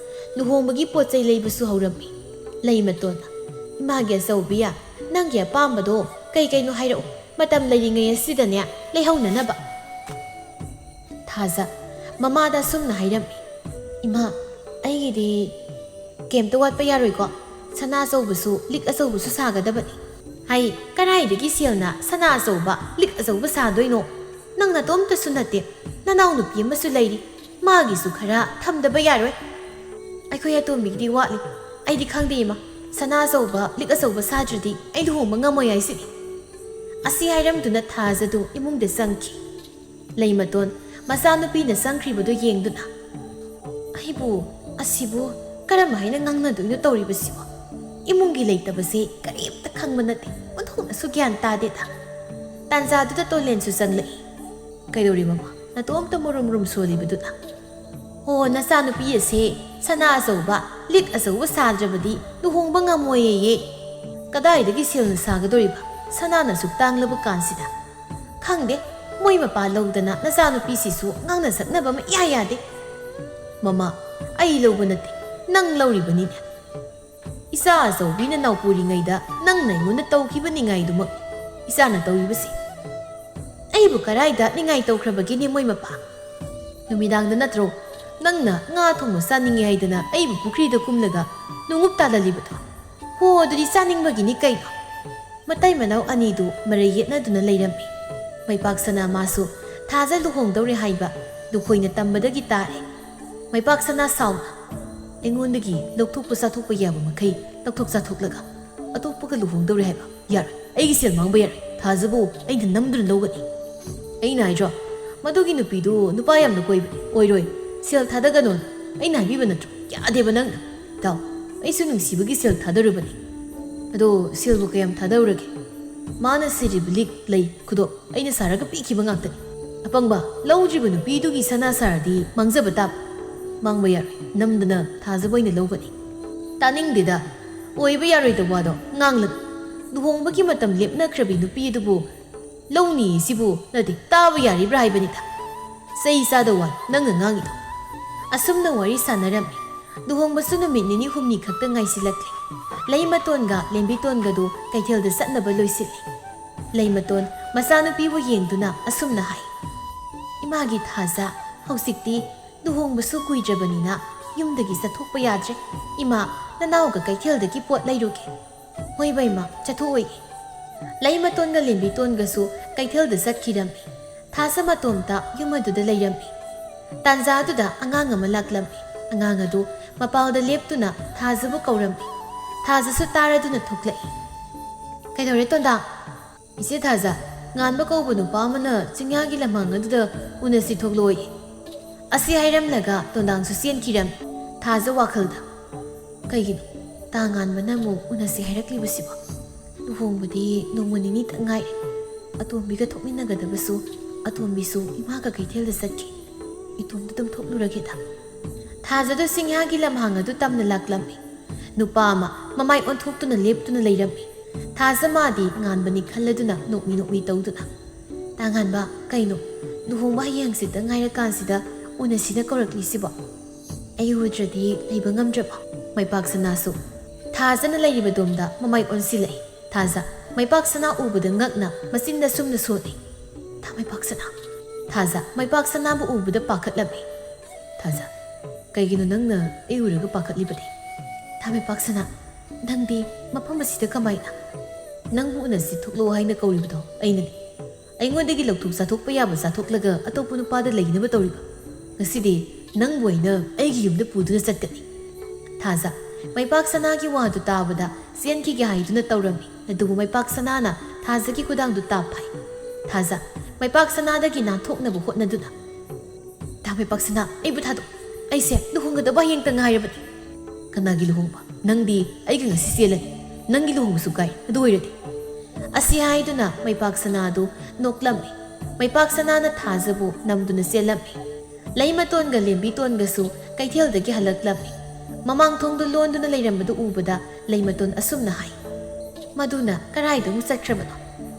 ꯂꯨꯍꯣꯡꯕꯒꯤ ꯄꯣꯠ ꯆꯩ ꯂꯩꯕꯁꯨ ꯍꯧꯔꯝꯃꯤ꯫ ꯂꯩꯃꯇꯣꯟꯅ, "ꯏꯃꯥꯒꯤ ꯑꯆꯧꯕꯤ, ꯅꯪꯒꯤ ꯑꯄꯥꯝꯕꯗꯣ ꯀꯩ ꯀꯩꯅꯣ ꯍꯥꯏꯔꯛꯎ, ꯃꯇꯝ ꯂꯩꯔꯤꯉꯩ ꯑꯁꯤꯗꯅꯦ ꯂꯩꯍꯧꯅꯅꯕ꯫" ꯊꯥꯖ ꯃꯃꯥꯗ ꯑꯁꯨꯝꯅ ꯍꯥꯏꯔꯝꯃꯤ, "ꯏꯃꯥ, ꯑꯩꯒꯤꯗꯤ ꯀꯩꯝꯇ ꯋꯥꯠꯄ ꯌꯥꯔꯣꯏꯀꯣ? ꯁꯅꯥ ꯑꯆꯧꯕꯁꯨ ꯂꯤꯛ ꯑꯆꯧꯕꯁꯨ ꯁꯥꯒꯗꯕꯅꯤ꯫" "ꯍꯩ, ꯀꯗꯥꯏꯗꯒꯤ ꯁꯦꯜꯅ ꯁꯅꯥ ꯑꯆꯧꯕ ꯂꯤꯛ ꯑꯆꯧꯕ ꯁꯥꯗꯣꯏꯅꯣ? ꯅꯪ ꯅꯇꯣꯝꯇꯁꯨ ꯅꯠꯇꯦ, ꯅꯅꯥꯎ ꯅꯨꯄꯤ ꯑꯃꯁꯨ ꯂꯩꯔꯤ, ꯃꯥꯒꯤꯁꯨ ꯈꯔ ꯊꯝꯗꯕ ꯌꯥꯔꯣꯏ꯫" "ꯑꯩꯈꯣꯏ ꯑꯇꯣꯝꯕꯤꯒꯤꯗꯤ ꯋꯥꯠꯂꯤ꯫ ꯑꯩꯗꯤ ꯈꯪꯗꯦ ꯏꯃꯥ, ꯁꯅꯥ ꯑꯆꯧꯕ ꯂꯤꯛ ꯑꯆꯧꯕ ꯁꯥꯗ꯭ꯔꯗꯤ ꯑꯩ ꯂꯨꯍꯣꯡꯕ ꯉꯝꯃꯣꯏ ꯍꯥꯏꯁꯤꯅꯤ꯫" ꯑꯁꯤ ꯍꯥꯏꯔꯝꯗꯨꯅ ꯊꯥꯖꯗꯨ ꯏꯃꯨꯡꯗ ꯆꯪꯈꯤ꯫ ꯂꯩꯃꯇꯣꯟ ꯃꯆꯥꯅꯨꯄꯤꯅ ꯆꯪꯈ꯭ꯔꯤꯕꯗꯨ ꯌꯦꯡꯗꯨꯅ, "ꯑꯩꯕꯨ, ꯑꯁꯤꯕꯨ ꯀꯔꯝ ꯍꯥꯏꯅ ꯉꯥꯡꯅꯗꯣꯏꯅꯣ ꯇꯧꯔꯤꯕꯁꯤꯕꯣ? ꯏꯃꯨꯡꯒꯤ ꯂꯩꯇꯕꯁꯦ ꯀꯔꯤꯝꯇ ꯈꯪꯕ ꯅꯠꯇꯦ, ꯑꯣꯟꯊꯣꯛꯅꯁꯨ ꯒ꯭ꯌꯥꯟ ꯇꯥꯗꯦꯗ꯫" ꯇꯥꯟꯖꯥꯗꯨꯗ ꯇꯣꯂꯦꯟꯁꯨ ꯆꯪꯂꯛꯏ꯫ "ꯀꯩꯗꯧꯔꯦ ꯃꯃꯥ, ꯅꯇꯣꯝꯇ ꯃꯨꯔꯨꯝ ꯃꯨꯔꯨꯝ ꯁꯣꯜꯂꯤꯕꯗꯨꯅ?" "ꯑꯣ, ꯅꯆꯥꯅꯨꯄꯤ ꯑꯁꯦ ꯁꯅꯥ ꯑꯆꯧꯕ, ꯂꯤꯛ ꯑꯆꯧꯕ ꯁꯥꯗ꯭ꯔꯕꯗꯤ ꯂꯨꯍꯣꯡꯕ ꯉꯝꯃꯣꯏꯌꯦ꯫ ꯀꯗꯥꯏꯗꯒꯤ ꯁꯦꯜꯅ ꯁꯥꯒꯗꯧꯔꯤꯕ, ꯁꯅꯥꯅ ꯑꯁꯨꯛ ꯇꯥꯡꯂꯕ ꯀꯥꯟꯁꯤꯗ? ꯈꯪꯗꯦ, ꯃꯣꯏ ꯃꯄꯥ ꯂꯧꯗꯅ ꯅꯆꯥꯅꯨꯄꯤꯁꯤꯁꯨ ꯉꯥꯡꯅ ꯁꯛꯅꯕ ꯑꯃ ꯏꯌꯥ ꯌꯥꯗꯦ꯫" "ꯃꯃꯥ, ꯑꯩ ꯂꯧꯕ ꯅꯠꯇꯦ, ꯅꯪ ꯂꯧꯔꯤꯕꯅꯤꯅꯦ꯫ ꯏꯆꯥ ꯑꯆꯧꯕꯤꯅ ꯅꯥꯎꯄꯨꯔꯤꯉꯩꯗ ꯅꯪꯅ ꯑꯩꯉꯣꯟꯗ ꯇꯧꯈꯤꯕ ꯅꯤꯡꯉꯥꯏꯗꯨꯃꯛ ꯏꯆꯥꯅ ꯇꯧꯔꯤꯕꯁꯤ꯫" ꯑꯩꯕꯨ ꯀꯔꯥꯏꯗ ꯅꯤꯡꯉꯥꯏ ꯇꯧꯈ꯭ꯔꯕꯒꯦꯅꯦ ꯃꯣꯏ ꯃꯄꯥ? ꯅꯨꯃꯤꯗꯥꯡꯗ ꯅꯠꯇ꯭ꯔꯣ ꯅꯪꯅ ꯉꯥ ꯊꯣꯡꯕ ꯆꯥꯅꯤꯡꯉꯦ ꯍꯥꯏꯗꯅ ꯑꯩꯕꯨ ꯄꯨꯈ꯭ꯔꯤꯗ ꯀꯨꯝꯂꯒ ꯅꯣꯡꯎꯞ ꯇꯥꯜꯍꯜꯂꯤꯕꯗꯣ? ꯍꯣ, ꯑꯗꯨꯗꯤ ꯆꯥꯅꯤꯡꯕꯒꯤꯅꯤ ꯀꯩꯅꯣ꯫ ꯃꯇꯩ ꯃꯅꯥꯎ ꯑꯅꯤꯗꯨ ꯃꯔꯩ ꯌꯦꯠꯅꯗꯨꯅ ꯂꯩꯔꯝꯃꯤ꯫ ꯃꯩꯄꯥꯛ ꯁꯅꯥ ꯃꯥꯁꯨ ꯊꯥꯖ ꯂꯨꯍꯣꯡꯗꯧꯔꯦ ꯍꯥꯏꯕ ꯂꯨꯈꯣꯏꯅ ꯇꯝꯕꯗꯒꯤ ꯇꯥꯔꯦ꯫ ꯃꯩꯄꯥꯛ ꯁꯅꯥ ꯁꯥꯎꯅ, "ꯑꯩꯉꯣꯟꯗꯒꯤ ꯂꯧꯊꯣꯛꯄ ꯆꯥꯊꯣꯛꯄ ꯌꯥꯕ ꯃꯈꯩ ꯂꯧꯊꯣꯛ ꯆꯥꯊꯣꯛꯂꯒ ꯑꯇꯣꯞꯄꯒ ꯂꯨꯍꯣꯡꯗꯧꯔꯦ ꯍꯥꯏꯕ? ꯌꯥꯔꯣꯏ, ꯑꯩꯒꯤ ꯁꯦꯜ ꯃꯥꯡꯕ ꯌꯥꯔꯣꯏ꯫ ꯊꯥꯖꯕꯨ ꯑꯩꯅ ꯅꯝꯗꯨꯅ ꯂꯧꯒꯅꯤ꯫" "ꯑꯩꯅ ꯍꯥꯏꯗ꯭ꯔꯣ, ꯃꯗꯨꯒꯤ ꯅꯨꯄꯤꯗꯨ ꯅꯨꯄꯥ ꯌꯥꯝꯅ ꯀꯣꯏꯕꯅꯤ, ꯑꯣꯏꯔꯣꯏ, ꯁꯦꯜ ꯊꯥꯗꯒꯅꯣꯅ꯫ ꯑꯩꯅ ꯍꯥꯏꯕꯤꯕ ꯅꯠꯇ꯭ꯔꯣ? ꯌꯥꯗꯦꯕ ꯅꯪꯅ꯫ ꯇꯥꯎ, ꯑꯩꯁꯨ ꯅꯨꯡꯁꯤꯕꯒꯤ ꯁꯦꯜ ꯊꯥꯗꯔꯨꯕꯅꯤ꯫ ꯑꯗꯣ ꯁꯦꯜꯕꯨ ꯀꯌꯥꯝ ꯊꯥꯗꯧꯔꯒꯦ? ꯃꯥꯅ ꯁꯤꯔꯤꯕ ꯂꯤꯛ, ꯂꯩ, ꯈꯨꯗꯣꯞ ꯑꯩꯅ ꯁꯥꯔꯒ ꯄꯤꯈꯤꯕ ꯉꯥꯛꯇꯅꯤ꯫ ꯑꯄꯪꯕ, ꯂꯧꯗ꯭ꯔꯤꯕ ꯅꯨꯄꯤꯗꯨꯒꯤ ꯁꯅꯥ ꯁꯥꯔꯗꯤ ꯃꯥꯡꯖꯕ ꯇꯥꯕ꯫ ꯃꯥꯡꯕ ꯌꯥꯔꯣꯏ, ꯅꯝꯗꯅ ꯊꯥꯖꯕ ꯑꯣꯏꯅ ꯂꯧꯒꯅꯤ꯫" "ꯇꯥꯅꯤꯡꯗꯦꯗ, ꯑꯣꯏꯕ ꯌꯥꯔꯣꯏꯗꯕ ꯋꯥꯗꯣ ꯉꯥꯡꯂꯅꯨ꯫ ꯂꯨꯍꯣꯡꯕꯒꯤ ꯃꯇꯝ ꯂꯦꯞꯅꯈ꯭ꯔꯕꯤ ꯅꯨꯄꯤ ꯑꯗꯨꯕꯨ ꯂꯧꯅꯤ ꯁꯤꯕꯨ ꯅꯠꯇꯦ, ꯇꯥꯕ ꯌꯥꯔꯤꯕ꯭ꯔꯥ ꯍꯥꯏꯕꯅꯤꯗ꯫ ꯆꯩ ꯆꯥꯗ ꯋꯥ ꯅꯪꯅ ꯉꯥꯡꯉꯤꯗꯣ꯫" ꯑꯁꯨꯝꯅ ꯋꯥꯔꯤ ꯁꯥꯟꯅꯔꯝꯃꯤ꯫ ꯂꯨꯍꯣꯡꯕꯁꯨ ꯅꯨꯃꯤꯠ ꯅꯤꯅꯤ ꯍꯨꯝꯅꯤ ꯈꯛꯇ ꯉꯥꯏꯁꯤꯜꯂꯛꯂꯦ꯫ ꯂꯩ ꯃꯇꯣꯟꯒ ꯂꯦꯝꯕꯤꯇꯣꯟꯒꯗꯨ ꯀꯩꯊꯦꯜꯗ ꯆꯠꯅꯕ ꯂꯣꯏꯁꯤꯜꯂꯤ꯫ ꯂꯩ ꯃꯇꯣꯟ ꯃꯆꯥꯅꯨꯄꯤꯕꯨ ꯌꯦꯡꯗꯨꯅ ꯑꯁꯨꯝꯅ ꯍꯥꯏ, "ꯏꯃꯥꯒꯤ ꯊꯥꯖ, ꯍꯧꯖꯤꯛꯇꯤ ꯂꯨꯍꯣꯡꯕꯁꯨ ꯀꯨꯏꯗ꯭ꯔꯕꯅꯤꯅ ꯌꯨꯝꯗꯒꯤ ꯆꯠꯊꯣꯛꯄ ꯌꯥꯗ꯭ꯔꯦ꯫ ꯏꯃꯥ, ꯅꯅꯥꯎꯒ ꯀꯩꯊꯦꯜꯗꯒꯤ ꯄꯣꯠ ꯂꯩꯔꯨꯒꯦ꯫" "ꯍꯣꯏ ꯕꯩꯃ, ꯆꯠꯊꯣꯛꯑꯣꯏꯒꯦ꯫" ꯂꯩ ꯃꯇꯣꯟꯒ ꯂꯦꯝꯕꯤꯇꯣꯟꯒꯁꯨ ꯀꯩꯊꯦꯜꯗ ꯆꯠꯈꯤꯔꯝꯃꯤ꯫ ꯊꯥꯖ ꯃꯇꯣꯝꯇ ꯌꯨꯝ ꯑꯗꯨꯗ ꯂꯩꯔꯝꯃꯤ꯫ ꯇꯥꯟꯖꯥ ꯑꯗꯨꯗ ꯑꯉꯥꯡ ꯑꯃ ꯂꯥꯛꯂꯝꯃꯤ꯫ ꯑꯉꯥꯡ ꯑꯗꯨ ꯃꯄꯥꯜꯗ ꯂꯦꯞꯇꯨꯅ ꯊꯥꯖꯕꯨ ꯀꯧꯔꯝꯃꯤ꯫ ꯊꯥꯖꯁꯨ ꯇꯥꯔꯗꯨꯅ ꯊꯣꯛꯂꯛꯏ꯫ "ꯀꯩꯗꯧꯔꯦ ꯇꯣꯟꯗꯥ?" "ꯏꯆꯦ ꯊꯥꯖ, ꯉꯥꯟꯕ ꯀꯧꯕ ꯅꯨꯄꯥ ꯑꯃꯅ ꯆꯤꯡꯌꯥꯒꯤ ꯂꯝꯍꯥꯡ ꯑꯗꯨꯗ ꯎꯅꯁꯤ ꯊꯣꯛꯂꯛꯑꯣꯌꯦ꯫" ꯑꯁꯤ ꯍꯥꯏꯔꯝꯂꯒ ꯇꯣꯟꯗꯥꯡꯁꯨ ꯆꯦꯟꯈꯤꯔꯝꯃꯤ꯫ ꯊꯥꯖ ꯋꯥꯈꯜꯗ, "ꯀꯩꯒꯤꯅꯣ ꯇꯥ ꯉꯥꯟꯕꯅ ꯑꯃꯨꯛ ꯎꯅꯁꯤ ꯍꯥꯏꯔꯛꯂꯤꯕꯁꯤꯕꯣ? ꯂꯨꯍꯣꯡꯕꯗꯤ ꯅꯣꯡꯃ ꯅꯤꯅꯤꯇ ꯉꯥꯏꯔꯦ꯫ ꯑꯇꯣꯝꯕꯤꯒ ꯊꯣꯛꯃꯤꯟꯅꯒꯗꯕꯁꯨ ꯑꯇꯣꯝꯕꯤꯁꯨ ꯏꯃꯥꯒ ꯀꯩꯊꯦꯜꯗ ꯆꯠꯈꯤ꯫ ꯏꯇꯣꯝꯇ ꯑꯗꯨꯝ ꯊꯣꯛꯂꯨꯔꯒꯦꯗ꯫" ꯊꯥꯖꯗꯣ ꯆꯤꯡꯌꯥꯒꯤ ꯂꯝꯍꯥꯡ ꯑꯗꯨ ꯇꯝꯅ ꯂꯥꯛꯂꯝꯃꯤ꯫ ꯅꯨꯄꯥ ꯑꯃ ꯃꯃꯥꯏ ꯑꯣꯟꯊꯣꯛꯇꯨꯅ ꯂꯦꯞꯇꯨꯅ ꯂꯩꯔꯝꯃꯤ꯫ ꯊꯥꯖ ꯃꯥꯗꯤ ꯉꯥꯟꯕꯅꯤ ꯈꯜꯂꯗꯨꯅ ꯅꯣꯛꯃꯤ ꯅꯣꯛꯃꯤ ꯇꯧꯗꯨꯅ, "ꯇꯥ ꯉꯥꯟꯕ, ꯀꯩꯅꯣ? ꯂꯨꯍꯣꯡꯕ ꯍꯌꯦꯡ ꯍꯪꯆꯤꯠꯇ ꯉꯥꯏꯔꯀꯥꯟꯁꯤꯗ ꯎꯅꯁꯤꯅ ꯀꯧꯔꯛꯂꯤꯁꯤꯕꯣ?" "ꯑꯩ ꯎꯗ꯭ꯔꯗꯤ ꯂꯩꯕ ꯉꯝꯗ꯭ꯔꯕꯣ?" ꯃꯩꯄꯥꯛ ꯁꯅꯥꯁꯨ ꯊꯥꯖꯅ ꯂꯩꯔꯤꯕꯗꯣꯝꯗ ꯃꯃꯥꯏ ꯑꯣꯟꯁꯤꯜꯂꯛꯏ꯫ ꯊꯥꯖ ꯃꯩꯄꯥꯛ ꯁꯅꯥ ꯎꯕꯗ ꯉꯛꯅ ꯃꯆꯤꯟꯗ ꯁꯨꯝꯅ ꯁꯣꯜꯂꯤ꯫ ꯊꯥ ꯃꯩꯄꯥꯛ ꯁꯅꯥ꯫ ꯊꯥꯖ ꯃꯩꯄꯥꯛ ꯁꯅꯥꯕꯨ ꯎꯕꯗ ꯄꯥꯈꯠꯂꯝꯃꯤ꯫ ꯊꯥꯖ, ꯀꯩꯒꯤꯅꯣ ꯅꯪꯅ ꯑꯩ ꯎꯔꯒ ꯄꯥꯈꯠꯂꯤꯕꯗꯤ? ꯊꯥ ꯃꯩꯄꯥꯛ ꯁꯅꯥ, ꯅꯪꯗꯤ ꯃꯐꯝ ꯑꯁꯤꯗ ꯀꯃꯥꯏꯅ? ꯅꯪꯕꯨ ꯎꯅꯁꯤ ꯊꯣꯛꯂꯛꯑꯣ ꯍꯥꯏꯅ ꯀꯧꯔꯤꯕꯗꯣ ꯑꯩꯅꯅꯤ꯫ ꯑꯩꯉꯣꯟꯗꯒꯤ ꯂꯧꯊꯣꯛ ꯆꯥꯊꯣꯛꯄ ꯌꯥꯕ ꯆꯥꯊꯣꯛꯂꯒ ꯑꯇꯣꯞꯄ ꯅꯨꯄꯥꯗ ꯂꯩꯅꯕ ꯇꯧꯔꯤꯕ꯫ ꯉꯁꯤꯗꯤ ꯅꯪꯕꯨ ꯑꯩꯅ ꯑꯩꯒꯤ ꯌꯨꯝꯗ ꯄꯨꯗꯨꯅ ꯆꯠꯀꯅꯤ꯫ ꯊꯥꯖ ꯃꯩꯄꯥꯛ ꯁꯅꯥꯒꯤ ꯋꯥꯗꯨ ꯇꯥꯕꯗ ꯆꯦꯟꯈꯤꯒꯦ ꯍꯥꯏꯗꯨꯅ ꯇꯧꯔꯝꯃꯤ, ꯑꯗꯨꯕꯨ ꯃꯩꯄꯥꯛ ꯁꯅꯥꯅ ꯊꯥꯖꯒꯤ ꯈꯨꯗꯥꯡꯗꯨ ꯇꯥꯞ ꯐꯥꯏ꯫ ꯊꯥꯖ ꯃꯩꯄꯥꯛ ꯁꯅꯥꯗꯒꯤ ꯅꯥꯟꯊꯣꯛꯅꯕ ꯍꯣꯠꯅꯗꯨꯅ, "ꯊꯥ ꯃꯩꯄꯥꯛ ꯁꯅꯥ, ꯑꯩꯕꯨ ꯊꯥꯗꯣꯛ꯫ ꯑꯩꯁꯦ ꯂꯨꯍꯣꯡꯒꯗꯕ ꯍꯌꯦꯡꯇ ꯉꯥꯏꯔꯕꯅꯤ꯫" "ꯀꯅꯥꯒꯤ ꯂꯨꯍꯣꯡꯕ? ꯅꯪꯗꯤ ꯑꯩꯒ ꯉꯁꯤ ꯆꯦꯜꯂꯅꯤ꯫ ꯅꯪꯒꯤ ꯂꯨꯍꯣꯡꯕꯁꯨ ꯀꯥꯏ꯫ ꯑꯗꯨ ꯑꯣꯏꯔꯗꯤ?" ꯑꯁꯤ ꯍꯥꯏꯗꯨꯅ ꯃꯩꯄꯥꯛ ꯁꯅꯥꯗꯨ ꯅꯣꯛꯂꯝꯃꯤ꯫ ꯃꯩꯄꯥꯛ ꯁꯅꯥꯅ ꯊꯥꯖꯕꯨ ꯅꯝꯗꯨꯅ ꯆꯦꯜꯂꯝꯃꯤ꯫ ꯂꯩꯃꯇꯣꯟꯒ ꯂꯦꯝꯕꯤꯇꯣꯟꯒꯁꯨ ꯀꯩꯊꯦꯜꯗꯒꯤ ꯍꯜꯂꯛꯂꯝꯃꯤ꯫ ꯃꯃꯥꯡ ꯊꯣꯡꯗꯨ ꯂꯣꯟꯗꯨꯅ ꯂꯩꯔꯝꯕꯗꯨ ꯎꯕꯗ ꯂꯩꯃꯇꯣꯟ ꯑꯁꯨꯝꯅ ꯍꯥꯏ, "ꯃꯗꯨꯅ ꯀꯔꯥꯏꯗ ꯑꯃꯨꯛ ꯆꯠꯈ꯭ꯔꯕꯅꯣ?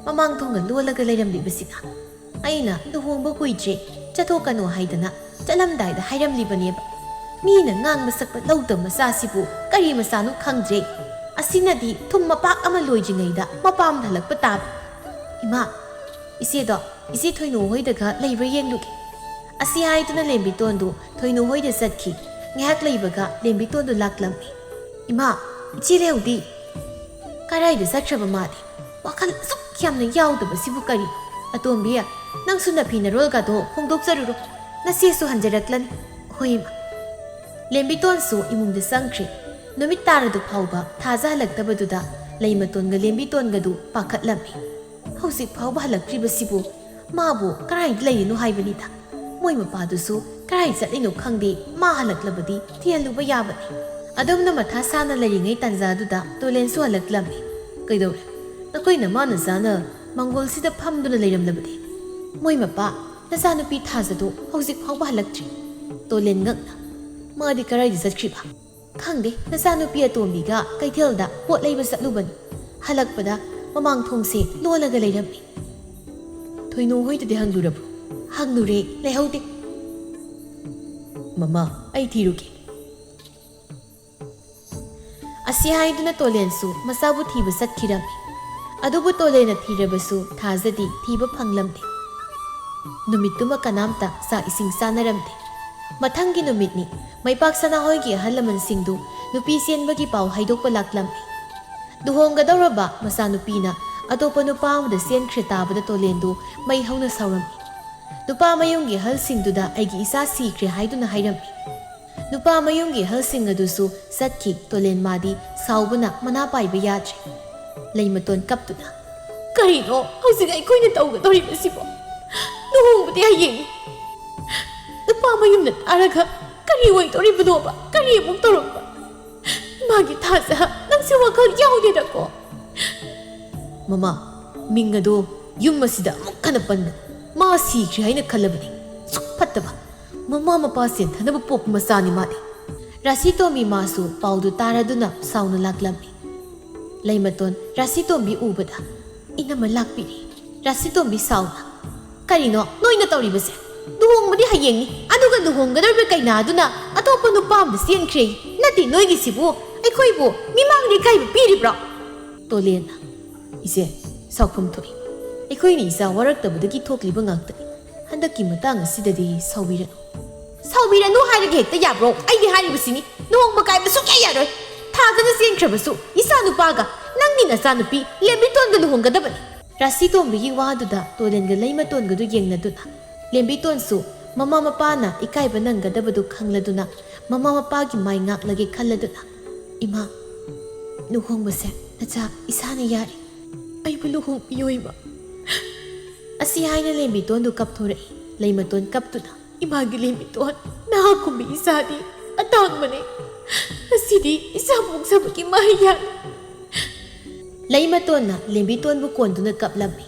ꯃꯃꯥꯡ ꯊꯣꯡꯒ ꯂꯣꯜꯂꯒ ꯂꯩꯔꯝꯂꯤꯕꯁꯤꯅ? ꯑꯩꯅ ꯂꯨꯍꯣꯡꯕ ꯀꯨꯏꯗ꯭ꯔꯦ, ꯆꯠꯊꯣꯛꯀꯅꯨ ꯍꯥꯏꯗꯅ ꯆꯠꯂꯝꯗꯥꯏꯗ ꯍꯥꯏꯔꯝꯂꯤꯕꯅꯦꯕ꯫ ꯃꯤꯅ ꯉꯥꯡꯕ ꯁꯛꯄ ꯂꯧꯗꯕ ꯃꯆꯥꯁꯤꯕꯨ ꯀꯔꯤ ꯃꯆꯥꯅꯣ ꯈꯪꯗ꯭ꯔꯦ꯫ ꯑꯁꯤꯅꯗꯤ ꯊꯨꯝ ꯃꯄꯥꯛ ꯑꯃ ꯂꯣꯏꯗ꯭ꯔꯤꯉꯩꯗ ꯃꯄꯥꯝꯗ ꯍꯜꯂꯛꯄ ꯇꯥꯕ꯫ ꯏꯃꯥ, ꯏꯆꯦꯗꯣ, ꯏꯆꯦ ꯊꯣꯏꯅꯨ ꯍꯣꯏꯗꯒ ꯂꯩꯕ꯭ꯔꯥ ꯌꯦꯡꯂꯨꯒꯦ꯫" ꯑꯁꯤ ꯍꯥꯏꯗꯨꯅ ꯂꯦꯝꯕꯤꯇꯣꯟꯗꯨ ꯊꯣꯏꯅꯨ ꯍꯣꯏꯗ ꯆꯠꯈꯤ꯫ ꯉꯥꯏꯍꯥꯛ ꯂꯩꯕꯒ ꯂꯦꯝꯕꯤꯇꯣꯟꯗꯨ ꯂꯥꯛꯂꯝꯃꯤ꯫ "ꯏꯃꯥ, ꯏꯆꯦ ꯂꯩꯍꯧꯗꯤ?" "ꯀꯔꯥꯏꯗ ꯆꯠꯈ꯭ꯔꯕ ꯃꯥꯗꯤ? ꯋꯥꯈꯜ ꯑꯁꯨꯛ ꯌꯥꯝꯅ ꯌꯥꯎꯗꯕꯁꯤꯕꯨ ꯀꯔꯤ? ꯑꯇꯣꯝꯕꯤ, ꯅꯪꯁꯨ ꯅꯐꯤ ꯅꯔꯣꯜꯒꯗꯣ ꯍꯣꯡꯗꯣꯛꯆꯔꯨꯔꯣ꯫ ꯅꯆꯦꯁꯨ ꯍꯟꯖꯔꯛꯂꯅꯤ꯫" "ꯍꯣꯏ, ꯏꯃꯥ꯫" ꯂꯦꯝꯕꯤꯇꯣꯟꯁꯨ ꯏꯃꯨꯡꯗ ꯆꯪꯈ꯭ꯔꯦ꯫ ꯅꯨꯃꯤꯠ ꯇꯥꯔꯗꯨ ꯐꯥꯎꯕ ꯊꯥꯖ ꯍꯜꯂꯛꯇꯕꯗꯨꯗ ꯂꯩꯃꯇꯣꯟꯒ ꯂꯦꯝꯕꯤꯇꯣꯟꯒꯗꯨ ꯄꯥꯈꯠꯂꯝꯃꯤ꯫ "ꯍꯧꯖꯤꯛ ꯐꯥꯎꯕ ꯍꯜꯂꯛꯇ꯭ꯔꯤꯕꯁꯤꯕꯨ ꯃꯥꯕꯨ ꯀꯔꯥꯏꯗ ꯂꯩꯔꯤꯅꯣ ꯍꯥꯏꯕꯅꯤꯗ꯫ ꯃꯣꯏ ꯃꯄꯥꯗꯨꯁꯨ ꯀꯔꯥꯏ ꯆꯠꯂꯤꯅꯣ ꯈꯪꯗꯦ, ꯃꯥ ꯍꯜꯂꯛꯂꯕꯗꯤ ꯊꯤꯍꯜꯂꯨꯕ ꯌꯥꯕꯅꯤ꯫" ꯑꯗꯨꯝꯅ ꯃꯊꯥ ꯁꯥꯅ ꯂꯩꯔꯤꯉꯩ ꯇꯥꯟꯖꯥꯗꯨꯗ ꯇꯣꯂꯦꯟꯁꯨ ꯍꯜꯂꯛꯂꯝꯃꯤ꯫ "ꯀꯩꯗꯧꯔꯦ? ꯅꯈꯣꯏ ꯅꯃꯥ ꯅꯆꯥꯅ ꯃꯪꯒꯣꯜꯁꯤꯗ ꯐꯝꯗꯨꯅ ꯂꯩꯔꯝꯂꯕꯗꯤ? ꯃꯣꯏ ꯃꯄꯥ, ꯅꯆꯥꯅꯨꯄꯤ ꯊꯥꯖꯗꯣ ꯍꯧꯖꯤꯛ ꯐꯥꯎꯕ ꯍꯜꯂꯛꯇ꯭ꯔꯤ꯫" ꯇꯣꯂꯦꯟ ꯉꯛꯅ, "ꯃꯥꯗꯤ ꯀꯔꯥꯏꯗ ꯆꯠꯈ꯭ꯔꯤꯕ?" "ꯈꯪꯗꯦ, ꯅꯆꯥꯅꯨꯄꯤ ꯑꯇꯣꯝꯕꯤꯒ ꯀꯩꯊꯦꯜꯗ ꯄꯣꯠ ꯂꯩꯕ ꯆꯠꯂꯨꯕꯅꯤ꯫ ꯍꯜꯂꯛꯄꯗ ꯃꯃꯥꯡ ꯊꯣꯡꯁꯦ ꯂꯣꯜꯂꯒ ꯂꯩꯔꯝꯃꯤ꯫" "ꯊꯣꯏꯅꯨ ꯍꯣꯏꯗꯗꯤ ꯍꯪꯂꯨꯔꯕ꯭ꯔꯣ?" "ꯍꯪꯂꯨꯔꯦ, ꯂꯩꯍꯧꯗꯦ꯫" "ꯃꯃꯥ, ꯑꯩ ꯊꯤꯔꯨꯒꯦ꯫" ꯑꯁꯤ ꯍꯥꯏꯗꯨꯅ ꯇꯣꯂꯦꯟꯁꯨ ꯃꯆꯥꯕꯨ ꯊꯤꯕ ꯆꯠꯈꯤꯔꯝꯃꯤ꯫ ꯑꯗꯨꯕꯨ ꯇꯣꯂꯦꯟꯅ ꯊꯤꯔꯕꯁꯨ ꯊꯥꯖꯗꯤ ꯊꯤꯕ ꯐꯪꯂꯝꯗꯦ꯫ ꯅꯨꯃꯤꯠꯇꯨꯃ ꯀꯅꯥꯝꯇ ꯆꯥꯛ ꯏꯁꯤꯡ ꯆꯥꯅꯔꯝꯗꯦ꯫ ꯃꯊꯪꯒꯤ ꯅꯨꯃꯤꯠꯅꯤ꯫ ꯃꯩꯄꯥꯛ ꯁꯅꯥꯍꯣꯏꯒꯤ ꯑꯍꯜ ꯂꯃꯟꯁꯤꯡꯗꯨ ꯅꯨꯄꯤ ꯆꯦꯟꯕꯒꯤ ꯄꯥꯎ ꯍꯥꯏꯗꯣꯛꯄ ꯂꯥꯛꯂꯝꯃꯤ꯫ ꯂꯨꯍꯣꯡꯒꯗꯧꯔꯕ ꯃꯆꯥꯅꯨꯄꯤꯅ ꯑꯇꯣꯞꯄ ꯅꯨꯄꯥ ꯑꯃꯗ ꯆꯦꯟꯈ꯭ꯔꯦ ꯇꯥꯕꯗ ꯇꯣꯂꯦꯟꯗꯨ ꯃꯩ ꯍꯧꯅ ꯁꯥꯎꯔꯝꯃꯤ꯫ ꯅꯨꯄꯥ ꯃꯌꯨꯝꯒꯤ ꯑꯍꯜꯁꯤꯡꯗꯨꯗ ꯑꯩꯒꯤ ꯏꯆꯥ ꯁꯤꯈ꯭ꯔꯦ ꯍꯥꯏꯗꯨꯅ ꯍꯥꯏꯔꯝꯃꯤ꯫ ꯅꯨꯄꯥ ꯃꯌꯨꯝꯒꯤ ꯑꯍꯜꯁꯤꯡ ꯑꯗꯨꯁꯨ ꯆꯠꯈꯤ꯫ ꯇꯣꯂꯦꯟ ꯃꯥꯗꯤ ꯁꯥꯎꯕꯅ ꯃꯅꯥ ꯄꯥꯏꯕ ꯌꯥꯗ꯭ꯔꯦ꯫ ꯂꯩꯃꯇꯣꯟ ꯀꯞꯇꯨꯅ, "ꯀꯔꯤꯅꯣ ꯍꯧꯖꯤꯛ ꯑꯩꯈꯣꯏꯅ ꯇꯧꯒꯗꯧꯔꯤꯕꯁꯤꯕꯣ? ꯂꯨꯍꯣꯡꯕꯗꯤ ꯍꯌꯦꯡꯅꯤ꯫ ꯅꯨꯄꯥ ꯃꯌꯨꯝꯅ ꯇꯥꯔꯒ ꯀꯔꯤ ꯑꯣꯏꯗꯧꯔꯤꯕꯅꯣꯕ? ꯀꯔꯤ ꯑꯃꯨꯛ ꯇꯧꯔꯛꯄ? ꯏꯃꯥꯒꯤ ꯊꯥꯖ, ꯅꯪꯁꯦ ꯋꯥꯈꯜ ꯌꯥꯎꯗꯦꯗꯀꯣ?" "ꯃꯃꯥ, ꯃꯤꯡ ꯑꯗꯣ ꯌꯨꯝ ꯑꯁꯤꯗ ꯑꯃꯨꯛ ꯍꯟꯅ ꯄꯟꯒꯅꯨ꯫ ꯃꯥ ꯁꯤꯈ꯭ꯔꯦ ꯍꯥꯏꯅ ꯈꯜꯂꯕꯅꯤ꯫ ꯁꯨꯛ ꯐꯠꯇꯕ꯫ ꯃꯃꯥ ꯃꯄꯥ ꯁꯦꯟꯊꯅꯕ ꯄꯣꯛꯄ ꯃꯆꯥꯅꯤ ꯃꯥꯗꯤ꯫" ꯔꯥꯁꯤꯇꯣꯝꯕꯤ ꯃꯥꯁꯨ ꯄꯥꯎꯗꯨ ꯇꯥꯔꯗꯨꯅ ꯁꯥꯎꯅ ꯂꯥꯛꯂꯝꯃꯤ꯫ ꯂꯩꯃꯇꯣꯟ ꯔꯥꯁꯤꯇꯣꯝꯕꯤ ꯎꯕꯗ, "ꯏꯅꯝꯃ ꯂꯥꯛꯄꯤꯔꯦ꯫" ꯔꯥꯁꯤꯇꯣꯝꯕꯤ ꯁꯥꯎꯅ, "ꯀꯔꯤꯅꯣ ꯅꯣꯏꯅ ꯇꯧꯔꯤꯕꯁꯦ? ꯂꯨꯍꯣꯡꯕꯗꯤ ꯍꯌꯦꯡꯅꯤ, ꯑꯗꯨꯒ ꯂꯨꯍꯣꯡꯒꯗꯧꯔꯤꯕ ꯀꯩꯅꯥꯗꯨꯅ ꯑꯇꯣꯞꯄ ꯅꯨꯄꯥ ꯑꯃꯗ ꯆꯦꯟꯈ꯭ꯔꯦ꯫ ꯅꯠꯇꯦ, ꯅꯣꯏꯒꯤꯁꯤꯕꯨ ꯑꯩꯈꯣꯏꯕꯨ ꯃꯤꯃꯥꯡꯗ ꯏꯀꯥꯏꯕ ꯄꯤꯔꯤꯕ꯭ꯔꯣ?" ꯇꯣꯂꯦꯟꯅ, "ꯏꯆꯦ, ꯁꯥꯎꯐꯝ ꯊꯣꯛꯏ꯫ ꯑꯩꯈꯣꯏꯅ ꯏꯆꯥ ꯋꯥꯔꯛꯇꯕꯗꯒꯤ ꯊꯣꯛꯂꯤꯕ ꯉꯥꯛꯇꯅꯤ꯫ ꯍꯟꯗꯛꯀꯤ ꯃꯇꯥꯡ ꯑꯁꯤꯗꯗꯤ ꯁꯥꯎꯕꯤꯔꯅꯨ꯫" "ꯁꯥꯎꯕꯤꯔꯅꯨ ꯍꯥꯏꯔꯒ ꯍꯦꯛꯇ ꯌꯥꯕ꯭ꯔꯣ? ꯑꯩꯗꯤ ꯍꯥꯏꯔꯤꯕꯁꯤꯅꯤ, ꯂꯨꯍꯣꯡꯕ ꯀꯥꯏꯕ ꯁꯨꯡꯌꯥ ꯌꯥꯔꯣꯏ꯫ ꯊꯥꯖꯅ ꯆꯦꯟꯈ꯭ꯔꯕꯁꯨ ꯏꯆꯥ ꯅꯨꯄꯥꯒ ꯅꯪꯒꯤ ꯅꯆꯥꯅꯨꯄꯤ ꯂꯦꯝꯕꯤꯇꯣꯟꯒ ꯂꯨꯍꯣꯡꯒꯗꯕꯅꯤ꯫" ꯔꯥꯁꯤꯇꯣꯝꯕꯤꯒꯤ ꯋꯥꯗꯨꯗ ꯇꯣꯂꯦꯟꯒ ꯂꯩꯃꯇꯣꯟꯒꯗꯨ ꯌꯦꯡꯅꯗꯨꯅ, ꯂꯦꯝꯕꯤꯇꯣꯟꯁꯨ ꯃꯃꯥ ꯃꯄꯥꯅ ꯏꯀꯥꯏꯕ ꯅꯪꯒꯗꯕꯗꯨ ꯈꯪꯂꯗꯨꯅ, ꯃꯃꯥ ꯃꯄꯥꯒꯤ ꯃꯥꯏ ꯉꯥꯛꯂꯒꯦ ꯈꯜꯂꯗꯨꯅ, "ꯏꯃꯥ, ꯂꯨꯍꯣꯡꯕꯁꯦ ꯅꯆꯥ ꯏꯁꯥꯅ ꯌꯥꯔꯤ꯫ ꯑꯩꯕꯨ ꯂꯨꯍꯣꯡꯕꯤꯌꯨ ꯏꯃꯥ꯫" ꯑꯁꯤ ꯍꯥꯏꯅ ꯂꯦꯝꯕꯤꯇꯣꯟꯗꯨ ꯀꯞꯊꯣꯔꯛꯏ꯫ ꯂꯩꯃꯇꯣꯟ ꯀꯞꯇꯨꯅ, "ꯏꯃꯥꯒꯤ ꯂꯦꯝꯕꯤꯇꯣꯟ, ꯅꯍꯥꯛꯀꯨꯝꯕꯤ ꯏꯆꯥꯗꯤ ꯑꯇꯥꯡꯕꯅꯤ꯫ ꯉꯁꯤꯗꯤ ꯏꯆꯥ ꯄꯣꯛꯆꯕꯒꯤ ꯃꯍꯩ ꯌꯥꯜꯂꯤ꯫" ꯂꯩꯃꯇꯣꯟꯅ ꯂꯦꯝꯕꯤꯇꯣꯟꯕꯨ ꯀꯣꯟꯗꯨꯅ ꯀꯞꯂꯝꯃꯤ꯫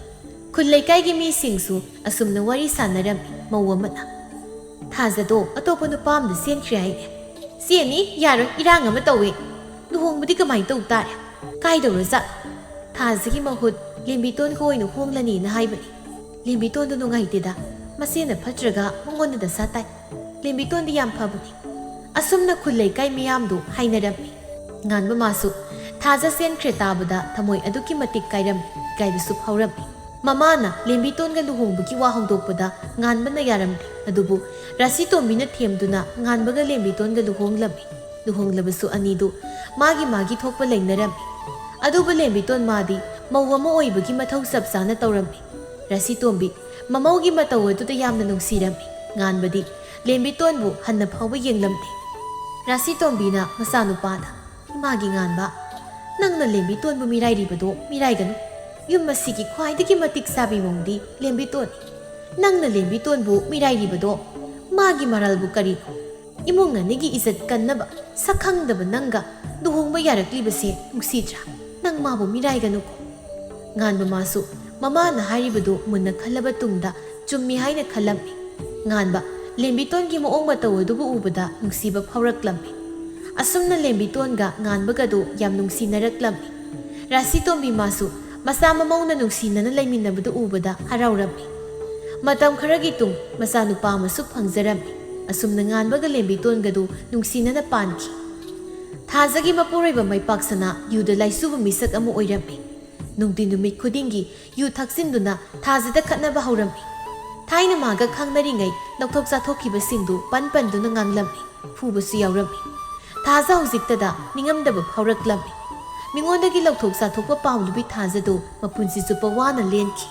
ꯈꯨꯜ ꯂꯩꯀꯥꯏꯒꯤ ꯃꯤꯁꯤꯡꯁꯨ ꯑꯁꯨꯝꯅ ꯋꯥꯔꯤ ꯁꯥꯟꯅꯔꯝꯃꯤ꯫ ꯃꯧ ꯑꯃꯅ, "ꯊꯥꯖꯗꯣ ꯑꯇꯣꯞꯄ ꯅꯨꯄꯥ ꯑꯃꯗ ꯆꯦꯟꯈ꯭ꯔꯦ ꯍꯥꯏꯅꯦ꯫" "ꯆꯦꯟꯅꯤ, ꯌꯥꯔꯣꯏ, ꯏꯔꯥꯡ ꯑꯃ ꯇꯧꯋꯦ꯫ ꯂꯨꯍꯣꯡꯕꯗꯤ ꯀꯃꯥꯏꯅ ꯇꯧ ꯇꯥꯔꯦ? ꯀꯥꯏꯗꯧꯔꯖꯥꯠꯅꯣ?" "ꯊꯥꯖꯒꯤ ꯃꯍꯨꯠ ꯂꯦꯝꯕꯤꯇꯣꯟꯒ ꯑꯣꯏꯅ ꯍꯣꯡꯂꯅꯤꯅ ꯍꯥꯏꯕꯅꯤ꯫ ꯂꯦꯝꯕꯤꯇꯣꯟꯗꯣ ꯅꯨꯡꯉꯥꯏꯇꯦꯗ, ꯃꯆꯦꯅ ꯐꯠꯇ꯭ꯔꯒ ꯃꯉꯣꯟꯗ ꯗꯁꯥ ꯇꯥꯏ꯫ ꯂꯦꯝꯕꯤꯇꯣꯟꯗꯤ ꯌꯥꯝ ꯐꯕꯅꯤ꯫" ꯑꯁꯨꯝꯅ ꯈꯨꯜ ꯂꯩꯀꯥꯏ ꯃꯤꯌꯥꯝꯗꯨ ꯍꯥꯏꯅꯔꯝꯃꯤ꯫ ꯉꯥꯟꯕ ꯃꯥꯁꯨ ꯊꯥꯖ ꯆꯦꯟꯈ꯭ꯔꯦ ꯇꯥꯕꯗ ꯊꯃꯣꯏ ꯑꯗꯨꯛꯀꯤ ꯃꯇꯤꯛ ꯀꯥꯏꯔꯝꯃꯤ, ꯏꯀꯥꯏꯕꯁꯨ ꯐꯥꯎꯔꯝꯃꯤ꯫ ꯃꯃꯥꯅ ꯂꯦꯝꯕꯤꯇꯣꯟꯒ ꯂꯨꯍꯣꯡꯕꯒꯤ ꯋꯥ ꯍꯧꯗꯣꯛꯄꯗ ꯉꯥꯟꯕꯅ ꯌꯥꯔꯝꯗꯦ꯫ ꯑꯗꯨꯕꯨ ꯔꯥꯁꯤꯇꯣꯝꯕꯤꯅ ꯊꯦꯝꯗꯨꯅ ꯉꯥꯟꯕꯒ ꯂꯦꯝꯕꯤꯇꯣꯟꯒ ꯂꯨꯍꯣꯡꯂꯝꯃꯤ꯫ ꯂꯨꯍꯣꯡꯂꯕꯁꯨ ꯑꯅꯤꯗꯨ ꯃꯥꯒꯤ ꯃꯥꯒꯤ ꯊꯣꯛꯄ ꯂꯩꯅꯔꯝꯃꯤ꯫ ꯑꯗꯨꯕꯨ ꯂꯦꯝꯕꯤꯇꯣꯟ ꯃꯥꯗꯤ ꯃꯧ ꯑꯃ ꯑꯣꯏꯕꯒꯤ ꯃꯊꯧ ꯆꯞ ꯆꯥꯅ ꯇꯧꯔꯝꯃꯤ꯫ ꯔꯥꯁꯤꯇꯣꯝꯕꯤ ꯃꯃꯧꯒꯤ ꯃꯇꯧ ꯑꯗꯨꯗ ꯌꯥꯝꯅ ꯅꯨꯡꯁꯤꯔꯝꯃꯤ꯫ ꯉꯥꯟꯕꯗꯤ ꯂꯦꯝꯕꯤꯇꯣꯟꯕꯨ ꯍꯟꯅ ꯐꯥꯎꯕ ꯌꯦꯡꯂꯝꯗꯦ꯫ ꯔꯥꯁꯤꯇꯣꯝꯕꯤꯅ ꯃꯆꯥꯅꯨꯄꯥꯗ, "ꯏꯃꯥꯒꯤ ꯉꯥꯟꯕ, ꯅꯪꯅ ꯂꯦꯝꯕꯤꯇꯣꯟꯕꯨ ꯃꯤꯔꯥꯏꯔꯤꯕꯗꯣ ꯃꯤꯔꯥꯏꯒꯅꯨ꯫ ꯌꯨꯝ ꯑꯁꯤꯒꯤ ꯈ꯭ꯋꯥꯏꯗꯒꯤ ꯃꯇꯤꯛ ꯆꯥꯕꯤ ꯃꯧꯗꯤ ꯂꯦꯝꯕꯤꯇꯣꯟꯅꯤ꯫ ꯅꯪꯅ ꯂꯦꯝꯕꯤꯇꯣꯟꯕꯨ ꯃꯤꯔꯥꯏꯔꯤꯕꯗꯣ ꯃꯥꯒꯤ ꯃꯔꯥꯜꯕꯨ ꯀꯔꯤꯅꯣ? ꯏꯃꯨꯡ ꯑꯅꯤꯒꯤ ꯏꯖꯠ ꯀꯟꯅꯕ ꯁꯛꯈꯪꯗꯕ ꯅꯪꯒ ꯂꯨꯍꯣꯡꯕ ꯌꯥꯔꯛꯂꯤꯕꯁꯦ ꯅꯨꯡꯁꯤꯗ꯭ꯔꯥ? ꯅꯪ ꯃꯥꯕꯨ ꯃꯤꯔꯥꯏꯒꯅꯨꯀꯣ꯫" ꯉꯥꯟꯕ ꯃꯥꯁꯨ ꯃꯃꯥꯅ ꯍꯥꯏꯔꯤꯕꯗꯨ ꯃꯨꯟꯅ ꯈꯜꯂꯕ ꯇꯨꯡꯗ ꯆꯨꯝꯃꯤ ꯍꯥꯏꯅ ꯈꯜꯂꯝꯃꯤ꯫ ꯉꯥꯟꯕ ꯂꯦꯝꯕꯤꯇꯣꯟꯒꯤ ꯃꯑꯣꯡ ꯃꯇꯧ ꯑꯗꯨꯕꯨ ꯎꯕꯗ ꯅꯨꯡꯁꯤꯕ ꯐꯥꯎꯔꯛꯂꯝꯃꯤ꯫ ꯑꯁꯨꯝꯅ ꯂꯦꯝꯕꯤꯇꯣꯟꯒ ꯉꯥꯟꯕꯒꯗꯨ ꯌꯥꯝ ꯅꯨꯡꯁꯤꯅꯔꯛꯂꯝꯃꯤ꯫ ꯔꯥꯁꯤꯇꯣꯝꯕꯤ ꯃꯥꯁꯨ ꯃꯆꯥ ꯃꯃꯧꯅ ꯅꯨꯡꯁꯤꯅꯅ ꯂꯩꯃꯤꯟꯅꯕꯗꯨ ꯎꯕꯗ ꯍꯔꯥꯎꯔꯝꯃꯤ꯫ ꯃꯇꯝ ꯈꯔꯒꯤ ꯇꯨꯡ ꯃꯆꯥꯅꯨꯄꯥ ꯑꯃꯁꯨ ꯐꯪꯖꯔꯝꯃꯤ꯫ ꯑꯁꯨꯝꯅ ꯉꯥꯟꯕꯒ ꯂꯦꯝꯕꯤꯇꯣꯟꯒꯗꯨ ꯅꯨꯡꯁꯤꯅꯅ ꯄꯥꯟꯈꯤ꯫ ꯊꯥꯖꯒꯤ ꯃꯄꯨꯔꯣꯏꯕ ꯃꯥꯏꯄꯥꯛꯁꯅꯥ ꯌꯨꯗ ꯂꯥꯏꯆꯨꯕ ꯃꯤꯁꯛ ꯑꯃ ꯑꯣꯏꯔꯝꯃꯤ꯫ ꯅꯨꯡꯇꯤ ꯅꯨꯃꯤꯠ ꯈꯨꯗꯤꯡꯒꯤ ꯌꯨ ꯊꯛꯆꯤꯟꯗꯨꯅ ꯊꯥꯖꯗ ꯈꯠꯅꯕ ꯍꯧꯔꯝꯃꯤ꯫ ꯊꯥꯏꯅ ꯃꯥꯒ ꯈꯪꯅꯔꯤꯉꯩ ꯂꯧꯊꯣꯛ ꯆꯥꯊꯣꯛꯈꯤꯕꯁꯤꯡꯗꯨ ꯄꯟ ꯄꯟꯗꯨꯅ ꯉꯥꯡꯂꯝꯃꯤ꯫ ꯐꯨꯕꯁꯨ ꯌꯥꯎꯔꯝꯃꯤ꯫ ꯊꯥꯖ ꯍꯧꯖꯤꯛꯇꯗ ꯅꯤꯡꯉꯝꯗꯕ ꯐꯥꯎꯔꯛꯂꯝꯃꯤ꯫ ꯃꯤꯉꯣꯟꯗꯒꯤ ꯂꯧꯊꯣꯛ ꯆꯥꯊꯣꯛꯄ ꯄꯥꯝꯂꯤꯕꯤ ꯊꯥꯖꯗꯨ ꯃꯄꯨꯟꯁꯤ ꯆꯨꯞꯄ ꯋꯥꯅ ꯂꯦꯟꯈꯤ꯫